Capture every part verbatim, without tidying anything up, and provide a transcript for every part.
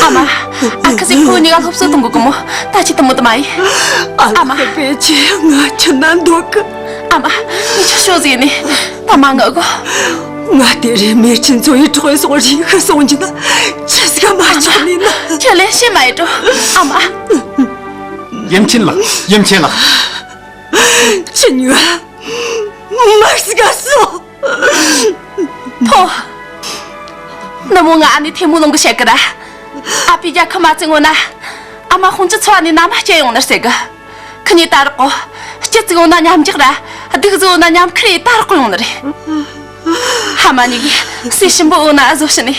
ཨ་མ། ཨ་ཁུ་ཟིག་ཁོ་གཉིས་ཀ་སློབ་གསོ་གཏོང་དགོས་གི་མོ། ད་ཅི་དུ་མོ་དུ་མ་ཡིན། ཨ་ཨ་མ། ལགས་པས་ཆེ་ང་ཁྱི་ན་འདོད་གི། ཨ་མ། ངས་ཁྱོད་ཤོད་ཟིག་ནི། ད་མ་ངུ་གོ། ང་དེ་རེ་མེ་ཆིན་ཚོ་ཡི་གྲོགས་སོང་རིག་གི་སོང་གི་ན་ཆི་ཟིག་མ་ཆོག་ནི་ན། ཁྱོད་ལན་བྱེད་མ་ཡི་འགྲོ། ཨ་མ། ཡུམ་ཆེན་ལགས། ཡུམ་ཆེན་ལགས། ཁྱི་ཉོ། མར་སི་ག་སོ། ཕོ། ནུ་མོ་ང་ཨ་ནེ་ཐེ་མུ་ལུང་གི་བཤད་གི་ར། ཨ་ཕའི་རྒྱལ་ཁབ་མ་བཙན་ངོ་ན། ཨ་མ་ཧོང་ཅི་ཚོ་ཨ་ནེ་ན་མ་སྐྱེ་ཡོང་ནི་ར་ཟེར་གི། ཁི་ཉི་ད་རག་གོ། སྐྱི་ཙིག་ཡོང་ན་མཉམ་འཇག་ར། སྡུག་ཟོ་ཡོང་ན་མཉམ་ཁུར་ཡི་ད་རག་གོ་ཡོང་ནི་རེད། ཧ་མ་ཉི་གི་སེ་ཞིམ་པོ་ཡོང་ན་ཨ་ཟོ་ཤི་ནི།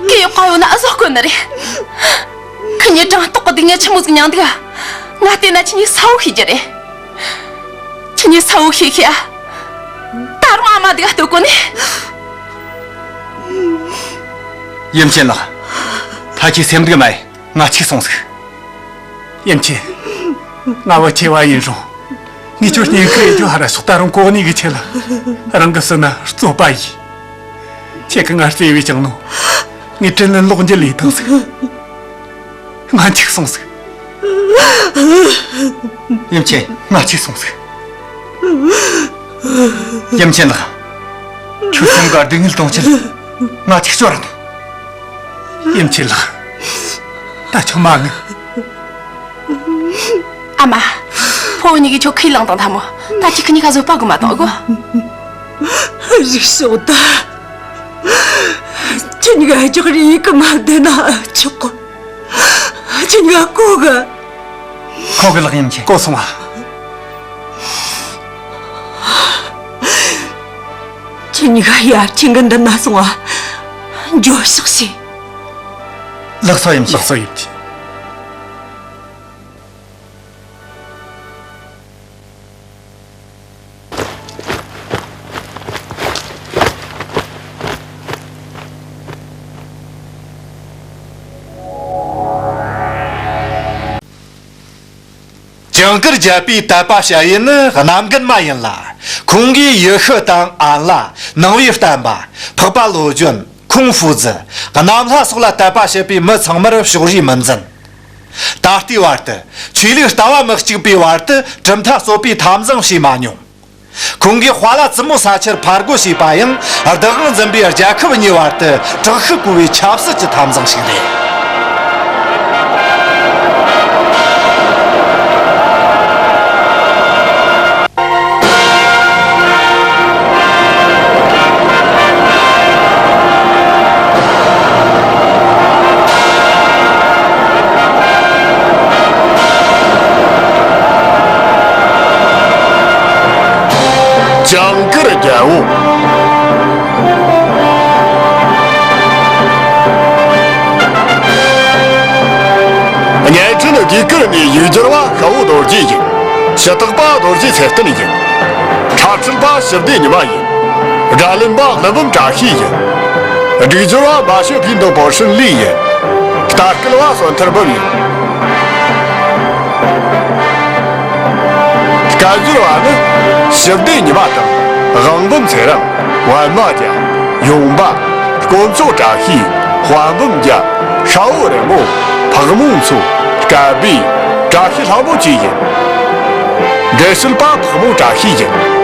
ཀི་ཡོ་ཀ་ཡོང་ན་ཨ་ཟོ་གོ་ནི་རེད། ཁི་ཉི་དྲང་ཏོག་གི་སྡུག་བསྔལ་ཆི་མོ་ཟིག་མྱངས་འདུག་ང་བལྟས་ན་ཁྱི་ཉི་ས་བོ་ཤི་རྒྱུ་རེད། ཁྱེད་གཉིས་ས་བོ་ཤེས་ཤེས། ད་རུང་ཨ་མ་འདི་ག་ལྟོས་གོ་ནི། ཡུམ་ཆེན་ལགས། ཕ་ཁྱེད་སེམས་སྡུག་མ་ཡེ། ང་གཅིག་སོང་ཟིག་ཡུམ་ཆེན། ང་བུ་ཆེ་བ་ཡིན་རུང་། ངས་ཁྱོད་གཉེན་ཁ་ཡེ་རྒྱུ་ཧ་ར་སོགས་ད་རུང་གོ་གནས་གི་ཆེད་ལ། རང་གི་སྲིད་ན་རྩོད་པ་ཡིས། ཁྱེད་ཀྱི་ང་རྩེ་བའི་ཅང་ནོ། ངས་དྲིན་ལན་ལོག་འཇལ་ལས་དང་ཟིག་ང་འཆུག་སོང་ཟིག་ཡུམ་ཆེན། ང་འཆུག་སོང་ཟིག་ཡུམ་ཆེན་ལགས། ཁྱོད་སེམས་དགའ། སྡུག་བསྔལ་གཏོང་ཆེད་ང་འཆུག་ཅོ་ར་དང་། ཡུམ་ཆེན་ལགས། ད་ཁྱོད་མ་ངུ། ཨ་མ། ཕོ་བོ་གཉིས་ཀྱིས་ཁྱོད་ཁས་བླངས་དང་ཐ་མོ། ད་ཁྱེད་ཁི་གཉིས་ཀ་བཟོད་པ་གི་མ་གཏོང་གོ། རིག་སོང་ད། ཁྱེད་གཉིས་ཀ་རྒྱག་རེས་ཡིན་གི་མ་བསྡད་ན་ཆོག་གོ། ཁྱེད་གཉིས་ཀ་གོ་གི། གོ་གི་ལགས། ཡུམ་ཆེན། གོ་སོང་ཨ། ཁྱེད་གཉིས་ཀ་ཡར་ཁྱེད་གི་འདི་ན་སོང་ཨ། འགྱོ་ཤག་ཤིག་ལགས་སོ་ཡུམ་ཆེན། ལགས་སོ་ཡུམ་ཆེན། ཇིང་གིར་རྒྱལ་པོས་དད་པ་བྱ་ཡུལ་ནི་གནམ་རྒན་མ་ཡིན་ལ། ཁོང་གིས་ཡེ་ཤུ་དང་ཨན་ལ། ནང་པའི་བསྟན་པ། འཕགས་པ་ལོ་ཇོན། ཁུང་ཧྥུ་ཙི། གནམ་ལྷ་སོགས་ལ་དད་པ་བྱེད་པའི་མི་ཚང་མར་ཕྱོགས་རིས་མི་འཛིན། ད་ལྟའི་བར་དུ་ཆོས་ལུགས་ལྟ་བ་མི་གཅིག་པའི་བར་དུ་གྲུབ་མཐའ་རྩོད་པའི་འཐབ་འཛིང་བྱས་མ་མྱོང་། ཁོང་གིས་ཧྭ་ལ་ཙི་མོ་ས་ཆར་ཕར་རྒོལ་བྱས་པ་ཡང་བདག་དབང་འཛིན་པའི་རྒྱལ་ཁབ་གཉིས་བར་དུ་དྲག་ཤུགས་བཀོལ་བའི་ཆབ་སྲིད་ཀྱི་འཐབ་འཛིང་ཞིག་རེད། ཇིང་གིར་རྒྱལ་པོ། བརྙན་འཕྲིན་དགུ་ཀིར་ནས་ཡིག་སྒྱུར་བ་ཤ་བོ་རྡོ་རྗེ་ཡིན། ཞུ་དག་པ་རྡོ་རྗེ་ཚེ་བརྟན་ཡིན། འཁྲབ་ཁྲིད་པ་ཞི་བདེ་ཉི་མ་ཡིན། སྒྲ་ལེན་པ་ཀླུ་འབུམ་བཀྲ་ཤིས་ཡིན། སྒྲིག་སྦྱོར་བ་མ་ཞོ་ཕིན་དང་པོ་ཧྲིན་ལི་ཡིན། ལྟ་སྐུལ་བ་བསོད་ཐར་འབུམ་ཡིན། སྐད་སྒྱུར་བ་ནི་ཞི་བདེ་ཉི་མ་དང་དབང་འབུམ་ཚེ་རིང་། པད་མ་རྒྱལ། ཡུང་པ། དཀོན་མཆོག་བཀྲ་ཤིས། དཔལ་འབུམ་རྒྱལ། ཤ་བོ་རིང་མོ། ཕག་མོ་མཚོ། སྐལ་བེ། བཀྲ་ཤིས་ལྷ་མོ་བཅས་ཡིན། འགྲེལ་བཤད་པ་ཕག་མོ་བཀྲ་ཤིས་ཡིན།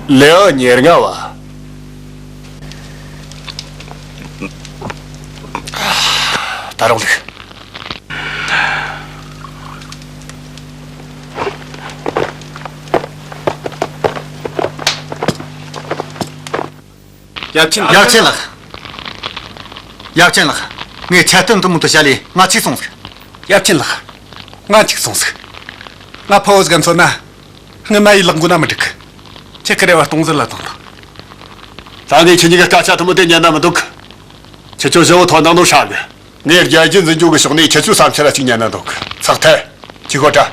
ལེའུ་ཉེར་ལྔ་བ། ད་རུང་ལུག་ཡབ་ཆེན། ཡབ་ཆེན་ལགས། ཡབ་ཆེན་ལགས། ངས་འཆལ་གཏམ་དུ་མུ་མཐུད་བྱ་ལས་ང་འཆུག་སོང་ཟིག་ཡབ་ཆེན་ལགས། ང་འཆུག་སོང་ཟིག་ང་ཕ་བོ་ཟིག་ག་མཚོན་ན། ངའི་མ་ཡི་ལག་མགོ་ན་མི་འགྲིག་ཁྱེད་ཀྱི་རེ་བ་སྟོང་ཟད་ལ་བཏང་དང་། ད་ངས་ཁྱེད་གཉིས་ཀྱི་སྐད་ཆ་དུ་མུ་དེ་ཉན་ན་མི་འདུག་ཁྱེད་ཚོ་བཞི་བོ་ཐོན་དང་ནོ་ཧྲ་གི་ངས་རྒྱལ་རྒྱུད་འཛིན་སྐྱོང་གི་ཕྱོགས་ནས་ཁྱེད་ཚོའི་བསམ་འཆར་ལ་གཅིག་ཉན་ན་འདུག་ཚག་ཐལ། ཁྱེད་གོ་དྲ།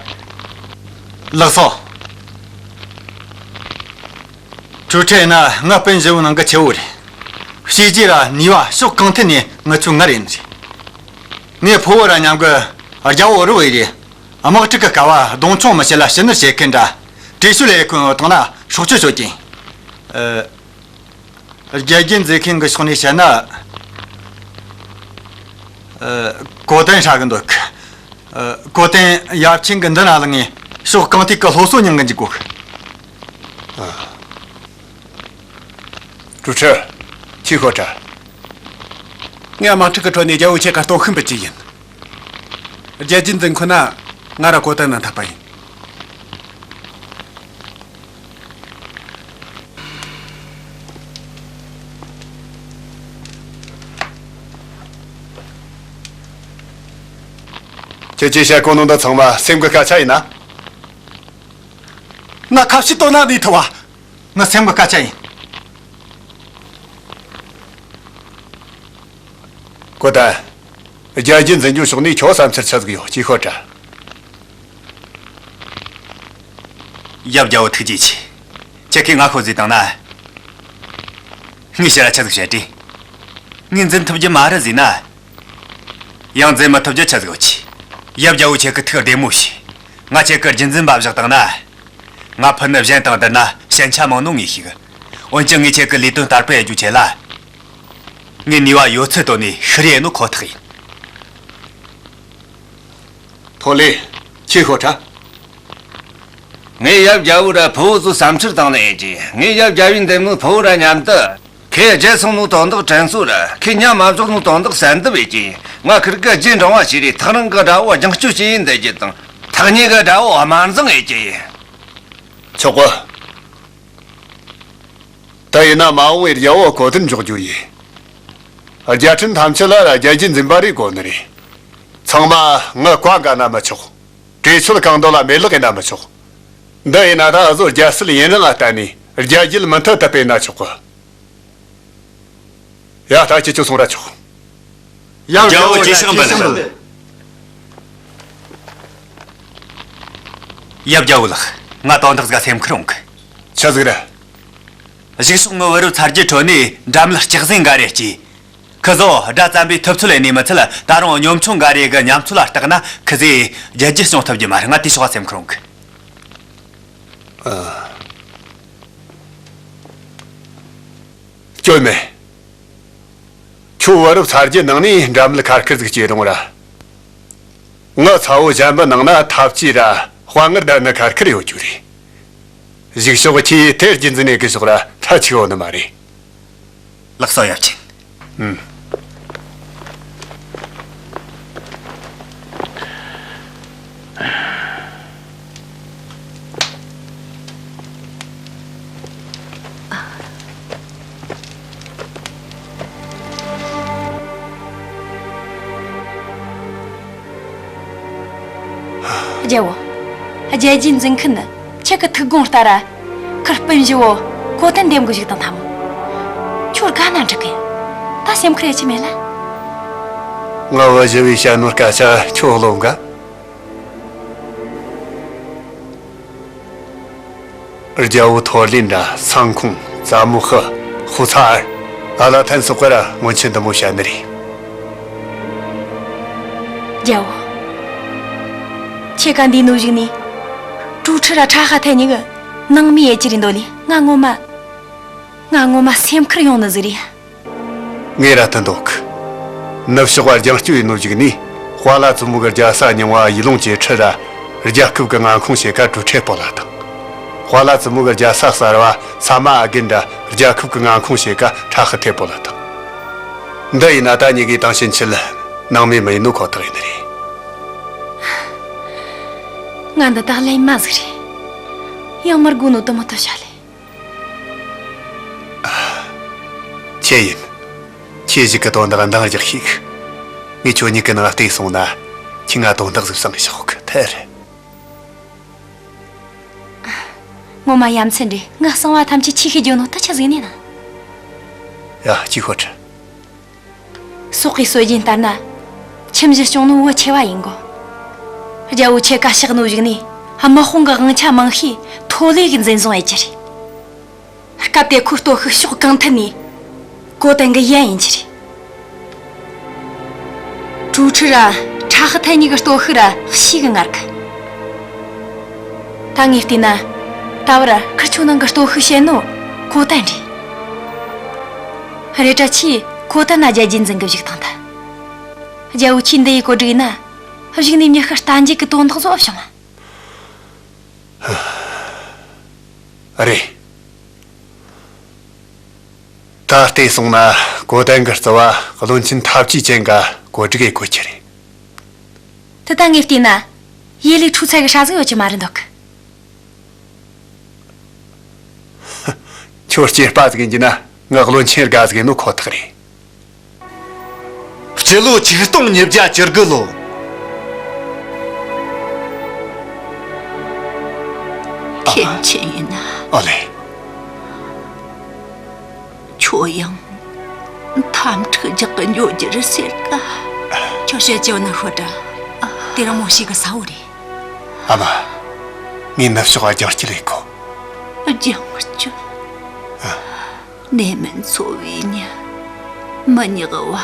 ལགས་སོ། གྲོས་ཁྲིད་ན་ང་སྤུན་བཞི་བོའི་ནང་གི་ཆེ་བོ་རེད། བྱས་རྗེས་ར་ནུས་པ་ཕྱོགས་གང་ཐད་ནས་ངི་ཆོ་ངར་ཡིན་རེད། ངས་ཕུ་བོ་ར་མཉམ་གི་རྒྱལ་བོ་རུ་བའི་རེད། དམག་འཁྲུག་གི་སྐབས་བ་གདོང་མཆོང་མི་བྱེད་ལ་ཕྱི་ནུར་བྱེད་མཁན་འདྲ། བྲེལ་ཤུལ་ལས་ཁོན་བཏང་ན་སྲོག་གཅོད་བྱེད་ཀྱིན། ཨ། རྒྱལ་རྒྱུད་འཛིན་མཁན་གྱི་ཕྱོགས་ནས་བཤད་ན། ཨ། གོ་དན་ཧྲ་གི་འདུག་ཨ། གོ་དན་ཡབ་ཆེན་གྱི་མདུན་ན་ལངས་ངས་ཕྱོགས་གང་ཐད་ཀྱི་སློབ་གསོ་མྱང་གི་འཇུག་གོ། ཀྲུའུ་ཁྲི། ཁྱི་ཤོ་ཁྲ། ངས་དམག་འཁྲུག་གི་ཁྲོད་ནས་རྒྱལ་བོ་ཁྱེད་ཀ་སྟོང་ཤུན་པ་ཅིག་ཡིན། རྒྱལ་རྒྱུད་འཛིན་ཁོ་ན་ང་ར་གོ་དན་ན་འཐབ་པ་ཡིན། ཁྱེད་ཀྱིས་བཤད་གོ་ནོ་འདི་ཚང་མ་སེམས་ཀྱི་སྐད་ཆ་ཡིན་ན། ང་ཁ་ཕྱི་དོ་ན་ནི་ཐུ་བ། ང་སེམས་ཀྱི་སྐད་ཆ་ཡིན། གོ་ད། རྒྱལ་རྒྱུད་འཛིན་རྒྱུ་ཕྱོགས་ནས་ཁྱོད་བསམ་འཆར་ཆི་ཟིག་ཡོད་ཅིག་ཤོད་དྲ། ཡབ་རྒྱལ་བོ་ཐུགས་རྗེ་ཆེ། ཁྱེད་ཀྱིས་ང་ཤོད་ཟེར་བཏང་ན། ངས་ཕྱིར་ར་ཆི་ཟིག་བཤད་དྲི། ངས་འཛིན་ཐུབ་རྒྱུ་མ་རེད་ཟེར་ན། ཡང་འཛིན་མི་ཐུབ་རྒྱུ་ཆི་ཟིག་ཡོད་ཆི། ཡབ་རྒྱལ་བོ་ཁྱེད་ཀྱི་ཐུགས་བདེ་མོ་བྱོས། ང་ཁྱེད་ཀྱི་རྒྱུད་འཛིན་པ་བཞག་བཏང་ན། ང་ཕུ་ནུ་གཞན་དང་བསྡུར་ན་ཞན་ཆ་མང་ནོ་ངས་ཤེས་གི། འོན་ཀྱང་ངས་ཁྱེད་ཀྱི་ལས་དོན་བསྟར་སྤེལ་ཡེད་རྒྱུའི་ཆེད་ལ། ངས་ནུས་པ་ཡོད་ཚད་བཏོན་ནས་ཤི་རེ་ཡེད་ནོ་ཁོ་ཐག་ཡིན། ཐོ་ལེ། ཁྱེད་ཤོད་ཁྲ། ངས་ཡབ་རྒྱལ་བོ་ར་ཕུ་བོ་ཚོའི་བསམ་འཆར་དང་ལེན་ཡེད་ཀྱི། ངས་ཡབ་རྒྱལ་བོའི་འདེམས་ནོ་ཕུ་བོ་ར་མཉམ་དུ། ཁོས་བརྗེད་སོང་ནོ་དོན་དག་དྲན་གསོ་ར། ཁོས་མཉམ་མ་འཇོག་ནོ་དོན་དག་གསལ་འདེབས་ཡེད་ཀྱི། ང་ཁིར་གི་རྗེས་འབྲང་བ་ཞིག་རེད། ཐག་རིང་གི་དགྲ་བོ་རྒྱང་སྐྱོད་བྱེད་ཡིན་འདེད་རྒྱུ་དང་། ཐག་ཉེ་གི་དགྲ་བོ་དམར་འཛིང་ཡེད་ཀྱི་ཡིན། ཆོག་གོ། ད་ཡིན་ན་མ་འོངས་པའི་རྒྱལ་བོ་གོ་དན་འཇོག་རྒྱུ་ཡིན། རྒྱལ་ཕྲན་ཐམས་ཅད་ལ་རྒྱལ་རྒྱུད་འཛིན་པ་རེ་དགོས་ནི་རེད། ཚང་མ་ངི་བཀའ་འགལ་ན་མི་ཆོག་གྲོས་ཆོད་གང་འདོད་ལ་མེད་ལག་ཡིན་ན་མི་ཆོག་འདི་ཡིན་ན་ད་འུ་ཟོ་རྒྱལ་སྲིད་ཡུན་རིང་ང་བརྟན་ནས་རྒྱལ་རྒྱུད་མུ་མཐུད་དུ་སྤེལ་ན་ཆོག་གི། ཡ་ད་ཁྱེད་ཆོ་སོང་ར་ཆོག་ཡབ་རྒྱལ་བོ་ཇེ་ཤང་འབུལ། ཡབ་རྒྱལ་བོ་ལགས། ང་དོན་དག་ཟིག་སེམས་ཁུར་འོང་གི། ཆི་ཟིག་རེད། གཞུག་ཕྱོགས་ངི་བུ་རབས་ཚར་རྒྱུ་ཁྲོད་ནས་འགྲམ་ལ་སྐྱག་ཟན་འགའ་རེ་སྐྱེས། ཁི་ཚོ་དགྲ་བཙན་པོའི་ཐུབ་ཚོད་ལས་ནས་མི་ཚད། ད་རུང་གཉོམ་ཆུང་འགའ་རེ་གི་ཉམས་ཚོད་ལ་བརྟག་ན་ཁི་ཚོས་རྒྱལ་རྒྱུད་སྐྱོང་ཐུབ་རྒྱུ་མ་རེད། ང་དེ་ཕྱོགས་སེམས་ཁུར་འོང་གི། ཨ། སྐྱོན་མེད། ཁྱོད་བུ་རབས་ཚར་རྒྱུ་ནང་ནས་འགྲམ་ལ་ཁར་ཁིར་ཟིག་སྐྱེས་རུང་ར། ངི་ཚ་བོ་གཞན་པ་ནང་ན་ཐབས་ཇུས་ར་དཔའ་ངར་ལྡན་ནི་ཁར་ཁིར་ཡོད་རྒྱུ་རེད། གཞུག་ཕྱོགས་ཁྱེད་དེར་རྒྱུན་འཛིན་ནས་གི་ཕྱོགས་ར་མཐའ་ཆིག་ཡོད་ནི་མ་རེད། ལགས་སོ་ཡབ་ཆེན། ཨུམ། རྒྱལ་བོ། རྒྱལ་རྒྱུད་འཛིན་མཁན་ནི་ཁྱེད་ཀྱི་ཐུགས་དགོངས་ལྟར་ར། ཁུར་སྤུན་བཞི་བོ་གོ་དན་འདེམས་དགོས་ཞིག་དང་ཐམ། ཁྱོད་དགའ་ན་འགྲིག་གི། ད་སེམས་ཁུར་ཡེ་ཆི་མེད་ལ། ང་བུ་བཞི་བོས་བཤད་ནོ་སྐད་ཆ་ཁྱོད་བློ་འགའ། རྒྱལ་བོ་ཐོར་ལི་འདྲ་སང་ཁོང་ཙ་མོ་ཧི་ཧུ་ཚ་ཨར་ཨ་ལ་ཐན་སོགས་ཀ་ར་སྔོན་ཆད་འདི་མོ་བཤད་ནི་རེད། རྒྱལ་བོ། ཁྱེད་ཀ་འདི་ནུ་བཞུགས་ནི། ཀྲུའུ་ཁྲི་ར་ཁྲ་ཧ་ཐལ་ཉི་གི་ནང་མི་ཡེ་ཅི་རིན་དོ་ལི་ང་ངོ་མ། ང་ངོ་མ་སེམས་ཁུར་ཡོང་ནི་ཟིག་རེད། ངས་ར་ཐུན་འདོག་ནུབ་ཕྱོགས་པ་རྒྱང་སྐྱོད་ཡིན་ནོ་ཞིག་ནི། ཧྭ་ལ་ཙི་མོ་གི་རྒྱལ་ས་རྙིང་བ་ཡི་ལུང་ཅེ་ཁྲི་ར་རྒྱལ་ཁབ་ཀྱི་མངའ་ཁོངས་ཞེ་ཀ་གྲུ་ཁྲེ་པོ་ལ་དང་། ཧྭ་ལ་ཙི་མོ་གི་རྒྱལ་ས་གསར་བ་ས་མ་ཨ་གིན་ར་རྒྱལ་ཁབ་ཀྱི་མངའ་ཁོངས་ཞེ་ཀ་ཁྲ་ཧི་ཐེ་པོ་ལ་དང་། འདི་ཡིན་ན་ད་ཉི་གི་དང་ཕྱིན་ཆད་ནང་མི་མི་ཡིན་ནོ་ཁོ་ཐག་ཡིན་ནི་རེད། ང་འདི་དག་ལས་མ་ཟིག་རེད། ཡང་མར་དགོས་ནོ་དུ་མོ་ཐོ་བྱ་ལེ། ཁྱེད་ཡིན། ཁྱེད་ཞིག་གི་དོན་དག་འདང་རྒྱག་ཤིག་ངས་ཁྱོད་ཉིད་ཀྱི་ནང་བལྟས་སོང་ན། ཁྱེད་ང་དོན་དག་ཟིག་བསམ་ཞོག་གི་ཐལ། ངོ་མ་ཡ་མཚན་རེད། ངའི་གསང་བ་ཐམས་ཅད་ཁྱེད་ཤེས་རྒྱུ་ནོ་ད་ཆི་ཟིག་ནས་ན། ཡ་ཅི་ཧོ་ཁྲི། སོག་གི་སྲོལ་རྒྱུན་ལྟར་ན། ཁྱིམ་གཞི་སྐྱོང་ནོ་བུ་ཆེ་བ་ཡིན་གོ། རྒྱལ་བོ་ཁྱེད་ཀ་ཤག་ནོ་བཞུགས་ནས་དམག་དཔུང་གི་དབང་ཆ་མང་ཤོས་ཐོ་ལེ་གི་འཛིན་བཟུང་ཨེ་ཅི་རེད། སྐབས་དེ་ཁོའི་སྟོབས་ཤུགས་ཕྱོགས་གང་ཐད་ནས་གོ་ཏན་གི་ཡན་ཡིན་གྱི་རེད། ཀྲུའུ་ཁྲི་ར་ཁྲ་ཧི་ཐན་གཉིས་ཀྱི་སྟོབས་ཤུགས་ར་ཤི་གི་ངར་གི། ད་ངས་བལྟས་ན། ད་བར་ཁིར་ཆོ་ནང་གི་སྟོབས་ཤུགས་བཤད་ནོ་གོ་ཏན་རེད། རེད་དྲ་ཆི་གོ་ཏན་ན་རྒྱལ་རྒྱུན་འཛིན་གི་བཞུགས་དང་ད། རྒྱལ་བོ་ཆི་འདི་ཡི་གོ་སྒྲིག་ན། གཞུག་ནས་མྱི་ཤི་རྟ་འཇིག་གི་དོན་དག་བཟོ་བྱུང་ང་། རེད། ད་བལྟས་སོང་ན་གོ་ཏན་གི་རྩ་བ་བློན་ཆེན་ཐབས་ཇུས་ཅན་ག་གོ་སྒྲིག་ཡེ་དགོས་ཀྱི་རེད། དེ་ད་ངས་བལྟས་ན། ཡེ་ལི་ཁྲུ་ཚ་གི་ཧྲ་ཟིག་ཡོད་ཀྱི་མ་རེད་འདུག་ཁྱོད་སྐྱེས་པ་ཟིག་ཡིན་གྱི་ན་ང་བློན་ཆེན་དགའ་ཟིག་ཡིན་ནོ་ཁོ་ཐག་རེད། སྤྱི་ལོ་ཆིག་སྟོང་ཉིས་བརྒྱ་བཅུ་དགུ་ལོ། མཁན་ཆེན་ཡིན་ན། ཨ་ལེ། ཁྱོད་ཡང་འཐབ་འཁྲུག་རྒྱག་གི་འགྱོ་རྒྱུ་རེད་ཟེར་ཀ་ཁྱོད་བཤད་ཀྱི་ཡོད་ན་ཤོད་དྲ། དེ་རང་མོ་ཞིག་གི་ས་བོ་རེད། ཨ་མ། ངས་ནུབ་ཕྱོགས་རྒྱང་སྐྱོད་ལས་གོ། རྒྱང་སྐྱོད། ཨ། གནས་མིན་འཚོ་བའི་མྱི། མི་ཉག་བ།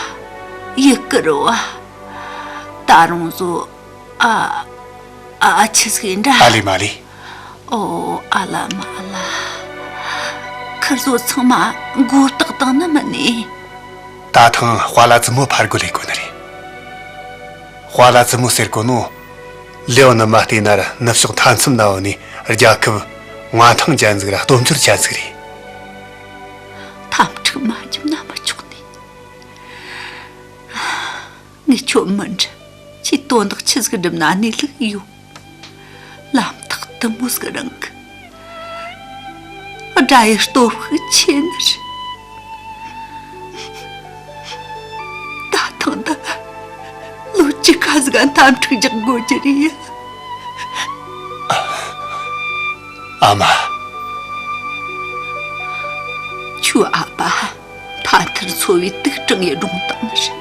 ཡུ་གུར་བ། ད་རུང་བཟོ། ཨ། ཨ་ཆི་ཟིག་ཡིན་འདྲ། ཨ་ལི་མ་ལི། ཨོ་ཨ་ལ་མ་ལ། ཁིར་བཟོ་ཚང་མ་མགོ་བཏགས་བཏང་ནི་མིན་ནི། ད་ཐེངས་དཔའ་ལ་བཙུན་མོ་ཕར་རྒོལ་ལས་གོ་ནི་རེད། དཔའ་ལ་བཙུན་མོ་ཟེར་གོ་ནོ། ལེའོ་ནི་མ་བལྟས་ན་ར་ནུབ་ཕྱོགས་མཐའ་མཚམས་ན་ཡོད་ནི་རྒྱལ་ཁབ་མངའ་ཐང་ཅན་ཟིག་ར་སྟོབས་འབྱོར་ཅན་ཟིག་རེད། འཐབ་འཁྲུག་མ་བརྒྱབ་ན་མི་ཆོག་ནི། ངས་ཁྱོད་མི་འདྲི། ཁྱེད་དོན་དག་ཆི་ཟིག་སྒྲུབ་ན་གནས་ལུགས་ཡོད། ལམ་ཐག་དུ་མོ་ཟིག་རིང་གི། དགྲ་ཡི་སྟོབས་ཤུགས་ཆེ་ནི་རེད། ད་ཐེངས་འདི་ལོ་བཅུ་ཁ་ཟིག་ག་འཐབ་འཁྲུག་རྒྱག་དགོས་ཀྱི་རེད་ཡ། ཨ་མ། ཁྱོའི་ཨ་ཕ་ཐ་ཐར་ཚོ་བའི་དུག་སྦྲང་ཡི་སྒྲུང་བཏང་ནི་རེད།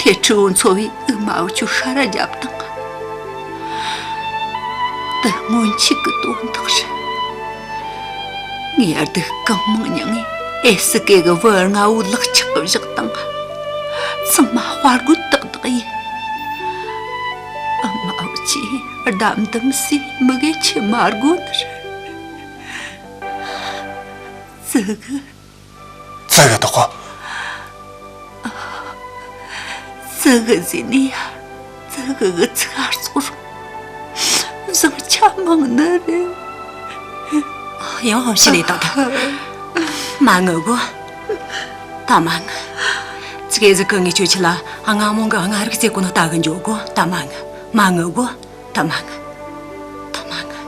ཐེ་ཁྲི་བོ་ཚོ་བའི་དབུ་མ་བུ་ཆུ་ཤ་ར་བརྒྱབ་བཏང་། དེ་སྔོན་ཆད་གི་དོན་དག་རེད། ངས་སྡུག་གང་མང་མྱངས་ངས་ཨེ་སི་ཀེ་གི་བུ་ལྔ་བོ་ལག་ཆགས་གི་བཞག་བཏང་། ཚང་མ་དཔའ་རྒོད་ཏག་ཏག་ཡིན། ཨ་མ་བུ་ཆེ་གདམ་གདམ་སའི་མི་གེ་ཆེ་མ་རྒོད་ནི་རེད། ཙི་གུ། ཙི་གུ་དོག་གོ། ཙི་གུ་ཟེར་ནི་ཡ། ཙི་གུ་གི་ཚིག་ཧར་ཚོར། བཟང་ཆ་མང་ནི་རེད། ཡང་ཧོ་ཤི་ལེ་ཏག་ཏག་མ་ངུ་གོ། ད་མ་ངུ། ཙི་གེ་ཟིག་གི་ངས་ཁྱོད་ཆེ་ལ་སྔ་མོང་གི་སྔ་རིག་རྩེ་གོ་ནོ་ལྟ་གི་འཇོག་གོ། ད་མ་ངུ། མ་ངུ་གོ། ད་མ་ངུ། ད་མ་ངུ།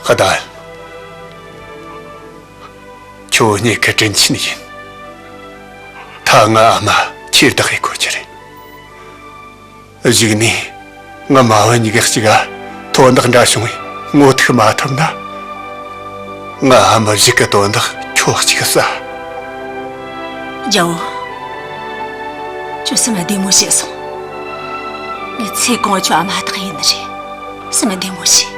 ཧ་ད། ཁྱོད་ཉེ་ཁ་དྲིན་ཆེན་ཡིན། ད་ང་ཨ་མ་ཁྱེར་བདག་གི་གོ་ཆེ་རེད། གཞུག་ནས་ང་མ་བུ་གཉིས་ཀ་གཅིག་ག་དོན་དག་འདྲ་བྱུང་བས་ངོ་ཐུག་མ་ཐུབ་ན། ང་ཨ་མ་གཞུག་གི་དོན་དག་ཁྱོད་གཅིག་གི་ས། རྒྱལ་བོ། ཁྱོད་སེམས་བདེ་མོ་བྱས་སོང་། ངས་ཚེ་གང་ཁྱོད་ཨ་མ་ཐག་ཡིན་ནི་རེད། སེམས་བདེ་མོ་བྱས།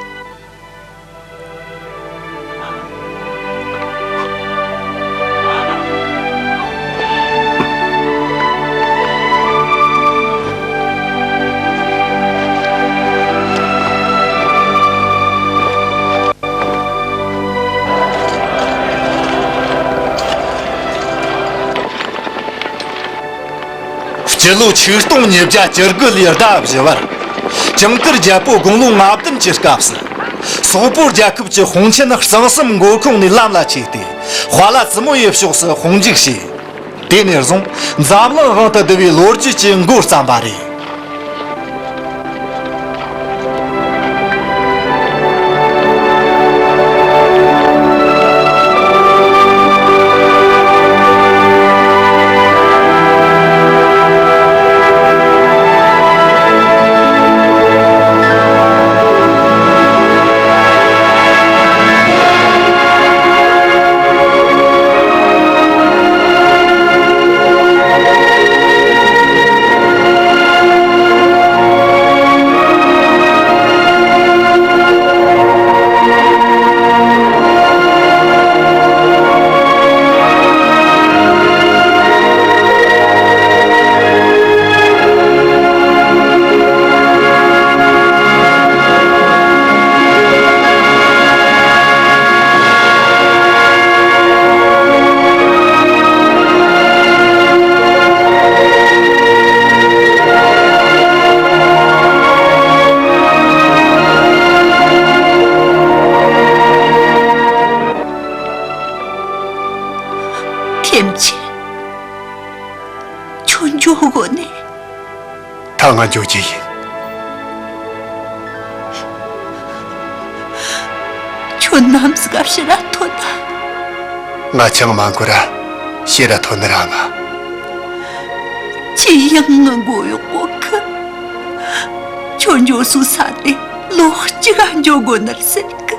སྤྱི་ལོ་ཆིག་སྟོང་ཉིས་བརྒྱ་བཅུ་དགུ་ལོའི་ཟླ་བཞི་བར། ཇིང་གུར་རྒྱལ་པོ་དགུང་ལོ་ལྔ་བདུན་གྱི་སྐབས་སུ། སོག་པོ་རྒྱལ་ཁབ་ཀྱི་དཔུང་ཆེན་གཙང་གསུམ་མགོ་ཁུངས་ནས་ལམ་ལ་ཆས་ཏེ། དཔའ་ལ་བཙུན་མོ་ཡི་ཕྱོགས་སུ་དཔུང་འཇུག་བྱས། དེ་ནས་བཟུང་འཛམ་གླིང་དབང་དུ་བསྡུ་བའི་ལོ་རྒྱུས་ཀྱི་མགོ་བརྩམས་པ་རེད། ལྟེམ་ཆེན། ཁྱོད་འགྱོ་དགོ་ནི། ད་ང་འགྱོ་རྒྱུ་ཡིན། ཁྱོད་ནམ་ཟིག་ག་ཕྱིར་ར་ཐོན་ན། ང་ཆང་མ་འགོར་ར་ཕྱིར་ར་ཐོན་ནི་ར་མ། ཁྱེད་ཡང་ང་མགོ་གཡོག་གོ་གི། ཁྱོད་འགྱོ་སའི་ས་དེ་ལོ་གཅིག་ག་འགྱོ་དགོ་ནི་རེད་ཟེར་གི།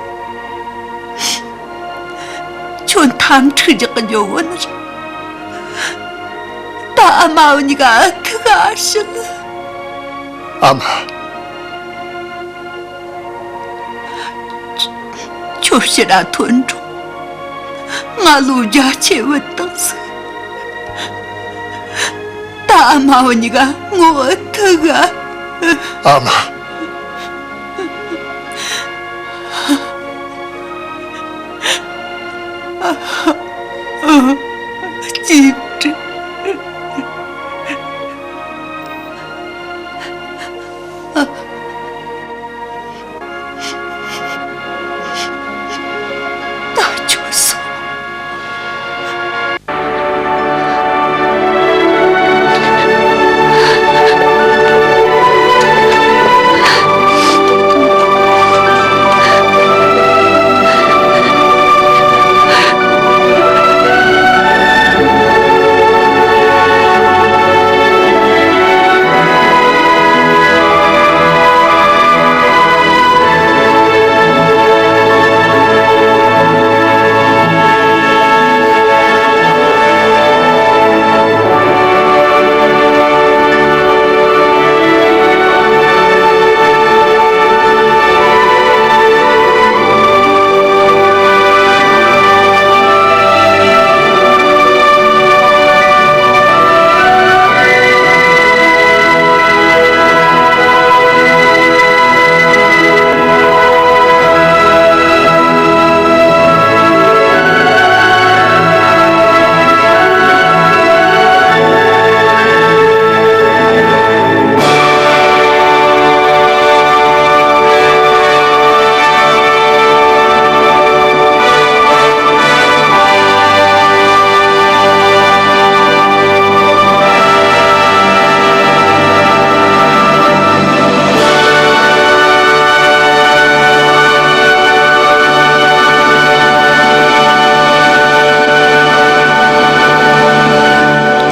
ཁྱོད་འཐབ་འཁྲུག་རྒྱག་གི་འགྱོ་དགོ་ནི་རེད། ད་ཨ་མ་འུ་གཉིས་ཀ་ཨ་ཐུག་ག་ཨ་ཤི་ལ། ཨ་མ། ཁྱོད་ཕྱིར་ར་ཐོན་འགྲོ། ང་ལོ་བརྒྱད་ཅུ་བུད་བཏང་ཟིག། ད་ཨ་མ་འུ་གཉིས་ཀ་ངོ་ཐུག་ག། ཨ་མ། ཅི་སྟེ། ད་ཁྱོད་སོང་།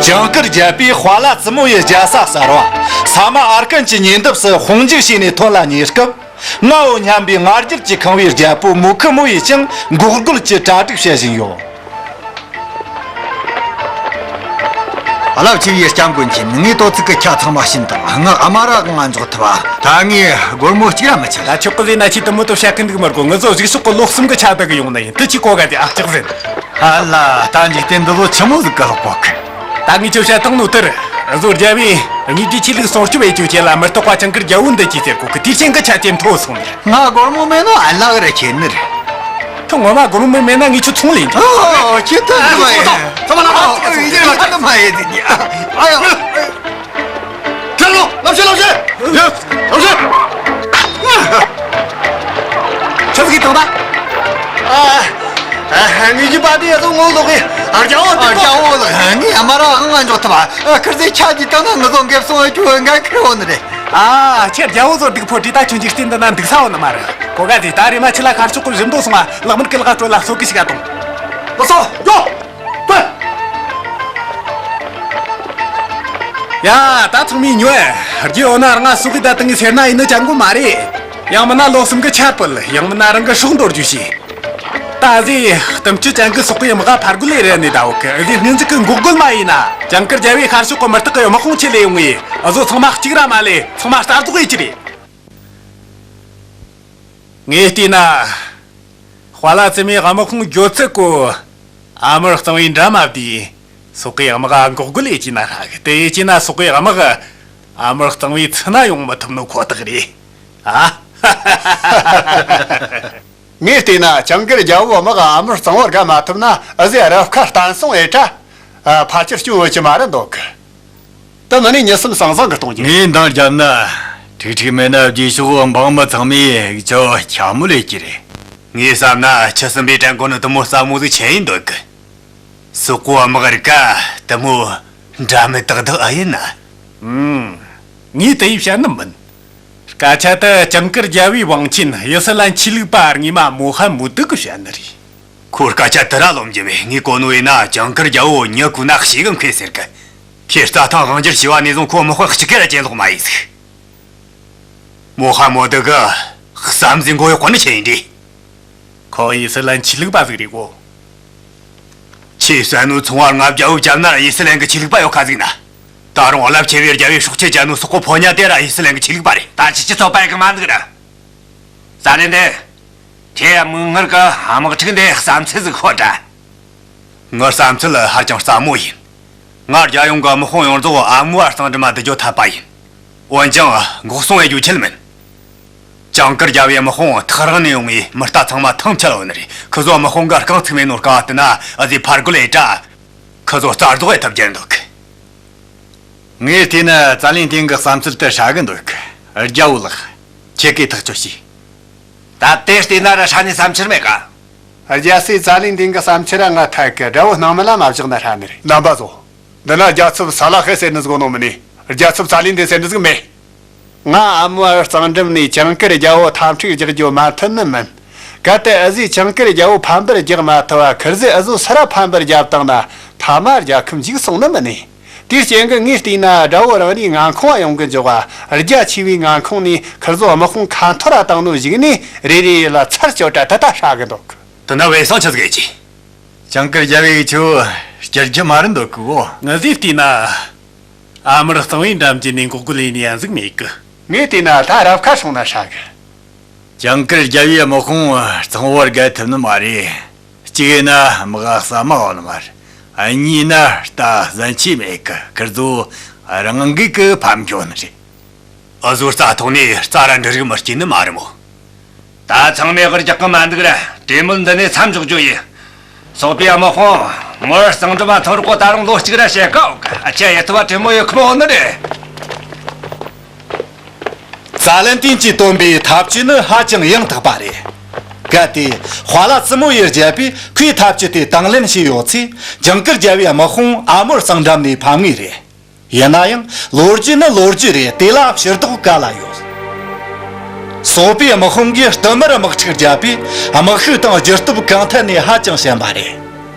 ཇིང་གིར་རྒྱལ་པོས་ཧྭ་ལ་ཙི་མོ་ཡི་རྒྱལ་ས་གསར་བ་ས་མ་ཨར་ཀན་གྱི་ཉེ་འདབས་སུ་དཔུང་འཇུག་བྱས་ནས་ཐོན་ལ་ཉེ་སྐབས། ང་བོ་སྙམ་པའི་ང་རྒྱལ་གྱིས་ཁེངས་པའི་རྒྱལ་པོ་མུ་ཁི་མོ་ཡིས་ཀྱང་འགོག་རྒོལ་གྱི་གྲ་སྒྲིག་བྱེད་བཞིན་ཡོད། རླབས་ཆེ་བའི་སྐྱབས་མགོན་མཁྱེན། ངས་དོ་ཚིགས་ཀྱི་ཆ་ཚང་མ་བྱིན་དང་། ངའི་ཨ་མ་ར་ང་འཇོག་ཐུབ་པ། ད་ངས་སྒོར་མོ་གཅིག་ར་མི་ཆད། ད་ཆོག་གི་ཟེར་ན་ཁྱེད་དུ་མོ་དོ་བཤད་གི་འདུག་མི་དགོ། ང་ཚོ་གཞུག་ཕྱོགས་ཀྱི་ལོ་གསུམ་གྱི་ཆ་དུ་གི་ཡོང་ནི་ཡིན། དེ་ཆི་གོ་ག་དེ་ཨ་ལྕགས་ཟེར། ཧ་ལ། ད་འཇིག་རྟེན་འདི་ལོ་ཆི་མོ་ཟིག་གི་ལོག་གོ་གི། ད་ངས་ཁྱོད་བཤད་བཏང་ནོ་དེར། བཟོ་རྒྱལ་བས་དངོས་རྒྱུ་ཆོས་ལུགས་སྲུང་སྐྱོབ་བྱེད་རྒྱུ་ཆེད་ལ་མི་རྟག་པ་ཅང་གིར་རྒྱལ་བོ་འདི་ཅི་ཟེར་གོ་གི། དེའི་རྐྱེན་གྱིས་ཆ་དེ་མཐོ་སོང་ནི། ང་སྒོར་མོ་མེད་ནོ་ཨ་ལག་རེ་ཁྱེར་ནི་རེད། ཁྱོད་ངོ་མ་སྒོར་མོ་མེད་ན་ངས་ཁྱོད་ཚོང་ལས་འདྲ། ཨོ། ཁྱེད་ཐུག་གི་མ་ཡིན། ཚང་མ་ལ་ཨོ། ཨོ། ཡིན་གྱི་མ་ཐག་ཏུ་མ་ཡིན་ཟེར་གྱི། ཨ་ཡོ། ཁྱེད་ལོ། ལབ་ཤེས་ལབ་ཤེས། ཡོད། ལབ་ཤེས། ཆི་ཟིག་གིས་བཏང་ད། ཨ། ཨ། ངེད་ཀྱི་པ་དེ་ཡ་ཚོ་ངོ་ལོག་གི། ཨ། རྒྱལ་བོ། ཨ། རྒྱལ་བོ་ལགས། ངས་ཨ་མ་ར་ཨང་ང་འཇོག་ཐུབ་པ། ཨ། ཁིར་ཚེ་ཆ་ཅིག་བཏང་ན་ངུ་ཚོ་འགེབས་སོང་བའི་ཁྱོད་འགན་ཁུར་འོང་ནི་རེད། ཨ། ཁྱེད་རྒྱལ་བོ་ཚོ་སྡིག་ཕོ་བྲིས་ད་ཁྱོད་འཇིག་རྟེན་འདི་ན་འདུག་ས་འོང་ནི་མ་རེད། གོ་ག་དེ་ད་རེ་མ་ཆི་ལ་ཁར་ཕྱོགས་གི་བཞི་མདོ་སོང་བ་ལག་མིན་གི་ལག་སྤྲོད་ལ་སོ་གི་ཞིག་ག་དང་། ལགས་སོ། ཡོ། ཐོན། ཡ། ད་ཚང་མས་ཉོན། རྒྱུ་ཡོད་ན་རང་ང་སུ་གི་ད་དང་གི་སེར་སྣ་ཡིན་ནི་ཅང་གོ་མ་རེད། ཡང་མིན་ན་ལོ་གསུམ་གི་ཆར་པུལ། ཡང་མིན་ན་རང་གི་སྲོག་འདོར་རྒྱུ་བྱོས། ད་ཨ་ཟི་གཏུམ་སྤྱོད་ཅན་གི་སོག་པོའི་དམག་ཕར་རྒོལ་ལས་རན་ནས་ད་འོག་གི་ཨ་ཟི་སྔོན་འཛུགས་གི་འགོག་རྒོལ་མ་ཡིན་ན། ཅང་ཀིར་རྒྱལ་བོའི་ཤར་ཕྱོགས་གི་མི་རྟག་གི་དམག་དཔུང་ཆེད་ལས་ཡོང་ངས་ཨ་ཟོ་ཚང་མ་གཅིག་ར་མ་ལས་ཚང་མ་རྩ་རྫོགས་ཡེད་ཀྱི་རེད། ངས་བལྟས་ན། ཧྭ་ལ་ཙི་མོའི་དམག་དཔུང་འགྱོ་ཚུལ་གོ། ཨ་མར་གཙང་བོའི་འགྲམ་མ་བསྡུས། སོག་པོའི་དམག་འགོག་རྒོལ་ཡེད་ཀྱི་ན་ཧྲ་གི། དེ་ཡེད་ཀྱི་ན་སོག་པོའི་དམག་ཨ་མར་གཙང་བོའི་ཚུན་ན་ཡོང་མི་ཐུབ་ནོ་ཁོ་ཐག་རེད། ཨ། ངས་བལྟས་ན་ཅང་ཀིར་རྒྱལ་བོའི་དམག་ཨ་མར་གཙང་བོར་བརྒལ་མ་ཐུབ་ན་ཨ་ཟི་རབ་ཁ་བརྟན་སྲུང་ཨེ་ཁྲ། ཨ། ཕལ་ཆེར་སྐྱོན་ཡོད་ཀྱི་མ་རེད་འདོད་གི། དེ་མིན་ནས་མྱི་སེམས་ཟང་ཟིང་གི་གཏོང་རྒྱུ། ངས་འདང་བརྒྱབ་ན། ཁྲིག་ཁྲིག་མེད་ན་རྗེས་ཕྱོགས་འབངས་མི་ཚང་མས་ཅོ་ཁྱ་མོ་ལས་ཀྱི་རེད། ངས་བསམ་ན་ཁྱི་སྲིན་པོའི་བྲན་ཀོ་ནི་དུ་མོ་ཟབ་མོ་ཟིག་ཆེ་ཡིན་འདོད་གི། སོག་པོ་དམག་རིགས་ཀ་དེ་མོ་འདྲ་མི་དག་དག་ཨ་ཡིན་ན། ཨུམ། ངས་དེ་ཡི་བཤད་ནི་མིན། སྐད་ཆ་དེ་ཇིང་གིར་རྒྱལ་བོའི་བང་ཆེན་ཡི་སི་ལན་ཆོས་ལུགས་པ་རྔས་མ་མོ་ཧ་མུ་ཏུ་གིས་བཤད་ནི་རེད། ཁོ་སྐད་ཆ་དེ་ར་ལོམ་རྒྱུ་བས། ངས་གོ་ནོ་ཡིན་ན་ཇིང་གིར་རྒྱལ་བོ་མྱི་བཀོལ་ན་ཞེ་གི་མཁས་ཟེར་གི། ཁོས་རྩྭ་ཐང་དབང་སྒྱུར་བྱས་པ་ནས་བཟུང་ཁོ་དམག་དཔོན་གཅིག་གིས་ར་གྱེན་ལོག་མ་ཡིན་ཟིག། མོ་ཧ་མོ་ཏི་གི་བསམ་གཟས་མགོ་གཡོག་གོ་ནི་ཆི་ཡིན་དྲིས། ཁོ་ཡི་སི་ལན་ཆོས་ལུགས་པ་ཟིག་རེད་གོ། ཁྱོས་བསད་ནོ་ཚོང་བ་ལྔ་བརྒྱ་བོ་བརྒྱབ་ན་ར་ཡི་སི་ལན་གི་ཆོས་ལུགས་པ་ཡོད་ཁ་ཟིག་ན། ད་རུང་རླབས་ཆེ་བའི་རྒྱལ་བོའི་སྲོག་ཆད་བཅད་ནོ་སོག་པོ་ཕོ་ཉ་དེ་ར་ཡི་སི་ལན་གི་ཆོས་ལུགས་པ་རེད། ད་ཅི་ཅི་ཚོད་པ་ཡི་གི་མ་འདུག་ར། ཙ་ལན་ཏེ། ཁྱེད་མིག་སྔར་གི་དམག་འཁྲུག་འདི་བསམ་ཚུལ་ཟིག་ཤོད་དྲ། ངའི་བསམ་ཚུལ་ཧ་ཅང་སླ་མོ་ཡིན། ང་རྒྱལ་ཡོངས་ཀྱི་དམག་དཔུང་ཡོངས་རྫོགས་ཨ་མོ་བ་གཙང་འགྲམ་མ་བསྡུ་རྒྱུ་འཐད་པ་ཡིན། འོན་ཀྱང་འགོག་སྲུང་བྱེད་རྒྱུ་ཆེད་མིན། ཇིང་གིར་རྒྱལ་བའི་དམག་དཔུང་ཐག་རིང་ནས་ཡོང་ངས་མི་རྟ་ཚང་མ་ཐང་ཆད་ཡོད་ནི་རེད། ཁི་ཚོ་དམག་དཔུང་གི་རྐང་ཚུགས་མེད་ནོ་དཀའ་བ་དེ་ན་ཨ་ཟི་ཕར་རྒོལ་ཡེ་དྲ། ཁི་ཚོ་རྩ་རྫོགས་ཡེ་ཐབས་བརྒྱབ་འདུག། ངས་བལྟས་ན་ཙ་ལན་ཏེང་གི་བསམ་ཚུལ་དེ་ཧྲ་གི་འདུག། རྒྱལ་བོ་ལགས། ཁྱེད་ཀྱིས་ཐག་གཅོད་བྱོས། ད་དེ་བལྟས་ན་ར་ཧྲ་ནི་བསམ་འཆར་མེད་ཀ། རྒྱལ་སྲས་ཙ་ལན་ཏེང་གི་བསམ་འཆར་ར་ང་ཐད་ཀི་དགྲ་བོ་སྣང་མེད་ལ་མ་བཞག་ན་ཧྲ་ནི་རེད། རྣམ་པ་ཚོ། འདི་ན་རྒྱལ་ཚབ་ས་ལ་ཧེ་ཟེར་ནི་ཟིག་ནོ་མིན་ནི། རྒྱལ་ཚབ་ཙ་ལན་ཏེང་ཟེར་ནི་ཟིག་མེད། ང་ཨ་མོ་བ་གཙང་འགྲམ་ནས་ཇིང་གིར་རྒྱལ་བོ་འཐབ་འཁྲུག་རྒྱག་རྒྱུ་མ་མཐུན་ནི་མིན། གལ་ཏེ་ཨ་ཟི་ཇིང་གིར་རྒྱལ་བོ་ཕམ་པར་རྒྱག་མ་ཐུབ་བ་ཁིར་ཟི་ཨ་ཟོ་ས་ར་ཕམ་པར་རྒྱབ་བཏང་ན་ཐ་མ་རྒྱལ་ཁམས་འཇིག་སོང་ནི་མིན་ནི། དེའི་རྐྱེན་གྱིས་ངས་བལྟས་ན་དགྲ་བོ་རང་རེའི་མངའ་ཁོངས་བ་ཡོང་གི་འཇོག་བ། རྒྱ་ཆེ་བའི་མངའ་ཁོངས་ནས་ཁིར་ཟོ་དམག་དཔུང་ཁ་འཐོར་ར་བཏང་ནོ་གཞུག་ནས་རེ་རེ་ཡིད་ལ་ཚར་གཅོད་དྲ་ད་ད་ཧྲ་གི་འདུག། དེ་ན་བས་སང་ཆི་ཟིག་ཡེ་ཅི། ཇིང་གིར་རྒྱལ་བོས་ཁྱོད་སྐྱུར་རྒྱུ་མ་རེད་འདོད་གི་གོ། ང་ཟིག་བལྟས་ན། ཨ་མར་གཙང་བོའི་འགྲམ་གྱི་ནས་འགོག་རྒོལ་ཡེ་ནི་ཡ་ཟིག་མེད་གི། ངས་བལྟས་ན་ད་རབ་ཁ་སོང་ན་ཧྲ་གི། ཇིང་གིར་རྒྱལ་བོའི་དམག་དཔུང་གཙང་བོར་བརྒལ་ཐུབ་ནི་མ་རེད། གཅིག་ཡིན་ན་དམག་ས་མ་འོང་ནི་མ་རེད། གཉིས་ན་རྟ་གཟན་ཆས་མེད་གི། ཁིར་ཚོ་རང་འགུལ་གི་ཕམ་འགྱོ་ནི་རེད། འུ་ཟོ་རྩྭ་ཐོག་ནས་རྩྭ་ར་འབྲུ་རིགས་མི་སྐྱེ་ནི་མ་རེད་མོ། ད་ཚང་མས་གར་རྒྱག་གི་མ་འདུག་ར། གྲོས་མོལ་འདི་ནས་མཚམས་འཇོག་རྒྱུ་ཡིན། སོག་པོའི་དམག་དཔུང་ངོར་གཙང་འགྲམ་མ་ཐོན་རོགས་ད་རུང་ལོ་གཅིག་ར་བྱེད་ཀ་འོག་གི། ཨ་ཅེ་ཡེ་ཐུབ་པ་གྲོས་མོལ་ཡོད་ཁི་མོ་འོང་ནི་རེད། ཙ་ལན་ཏིན་གྱིས་བཏོན་པའི་ཐབས་ཇུས་ནི་ཧ་ཅང་ཡང་དག་པ་རེད། གལ་ཏེ་ཧྭ་ལ་ཙི་མོ་ཡི་རྒྱལ་པོས་ཁོའི་ཐབས་ཇུས་དེ་དང་ལེན་བྱས་ཡོད་ཚེ་ཇིང་གིར་རྒྱལ་བོའི་དམག་དཔུང་ཨ་མོར་གཙང་འགྲམ་ནས་ཕམ་ངེས་རེད། ཡིན་ན་ཡང་ལོ་རྒྱུས་ནི་ལོ་རྒྱུས་རེད། དེ་ལ་ཕྱིར་ལྡོག་ག་ལ་ཡོད། སོག་པོའི་དམག་དཔུང་གིས་བསྟུད་མར་དམག་འཁྲུག་བརྒྱབ་པས་དམག་ཤུགས་དང་སྒྱུར་སྟོབས་གང་ཐད་ནས་ཧ་ཅང་ཞན་པ་རེད།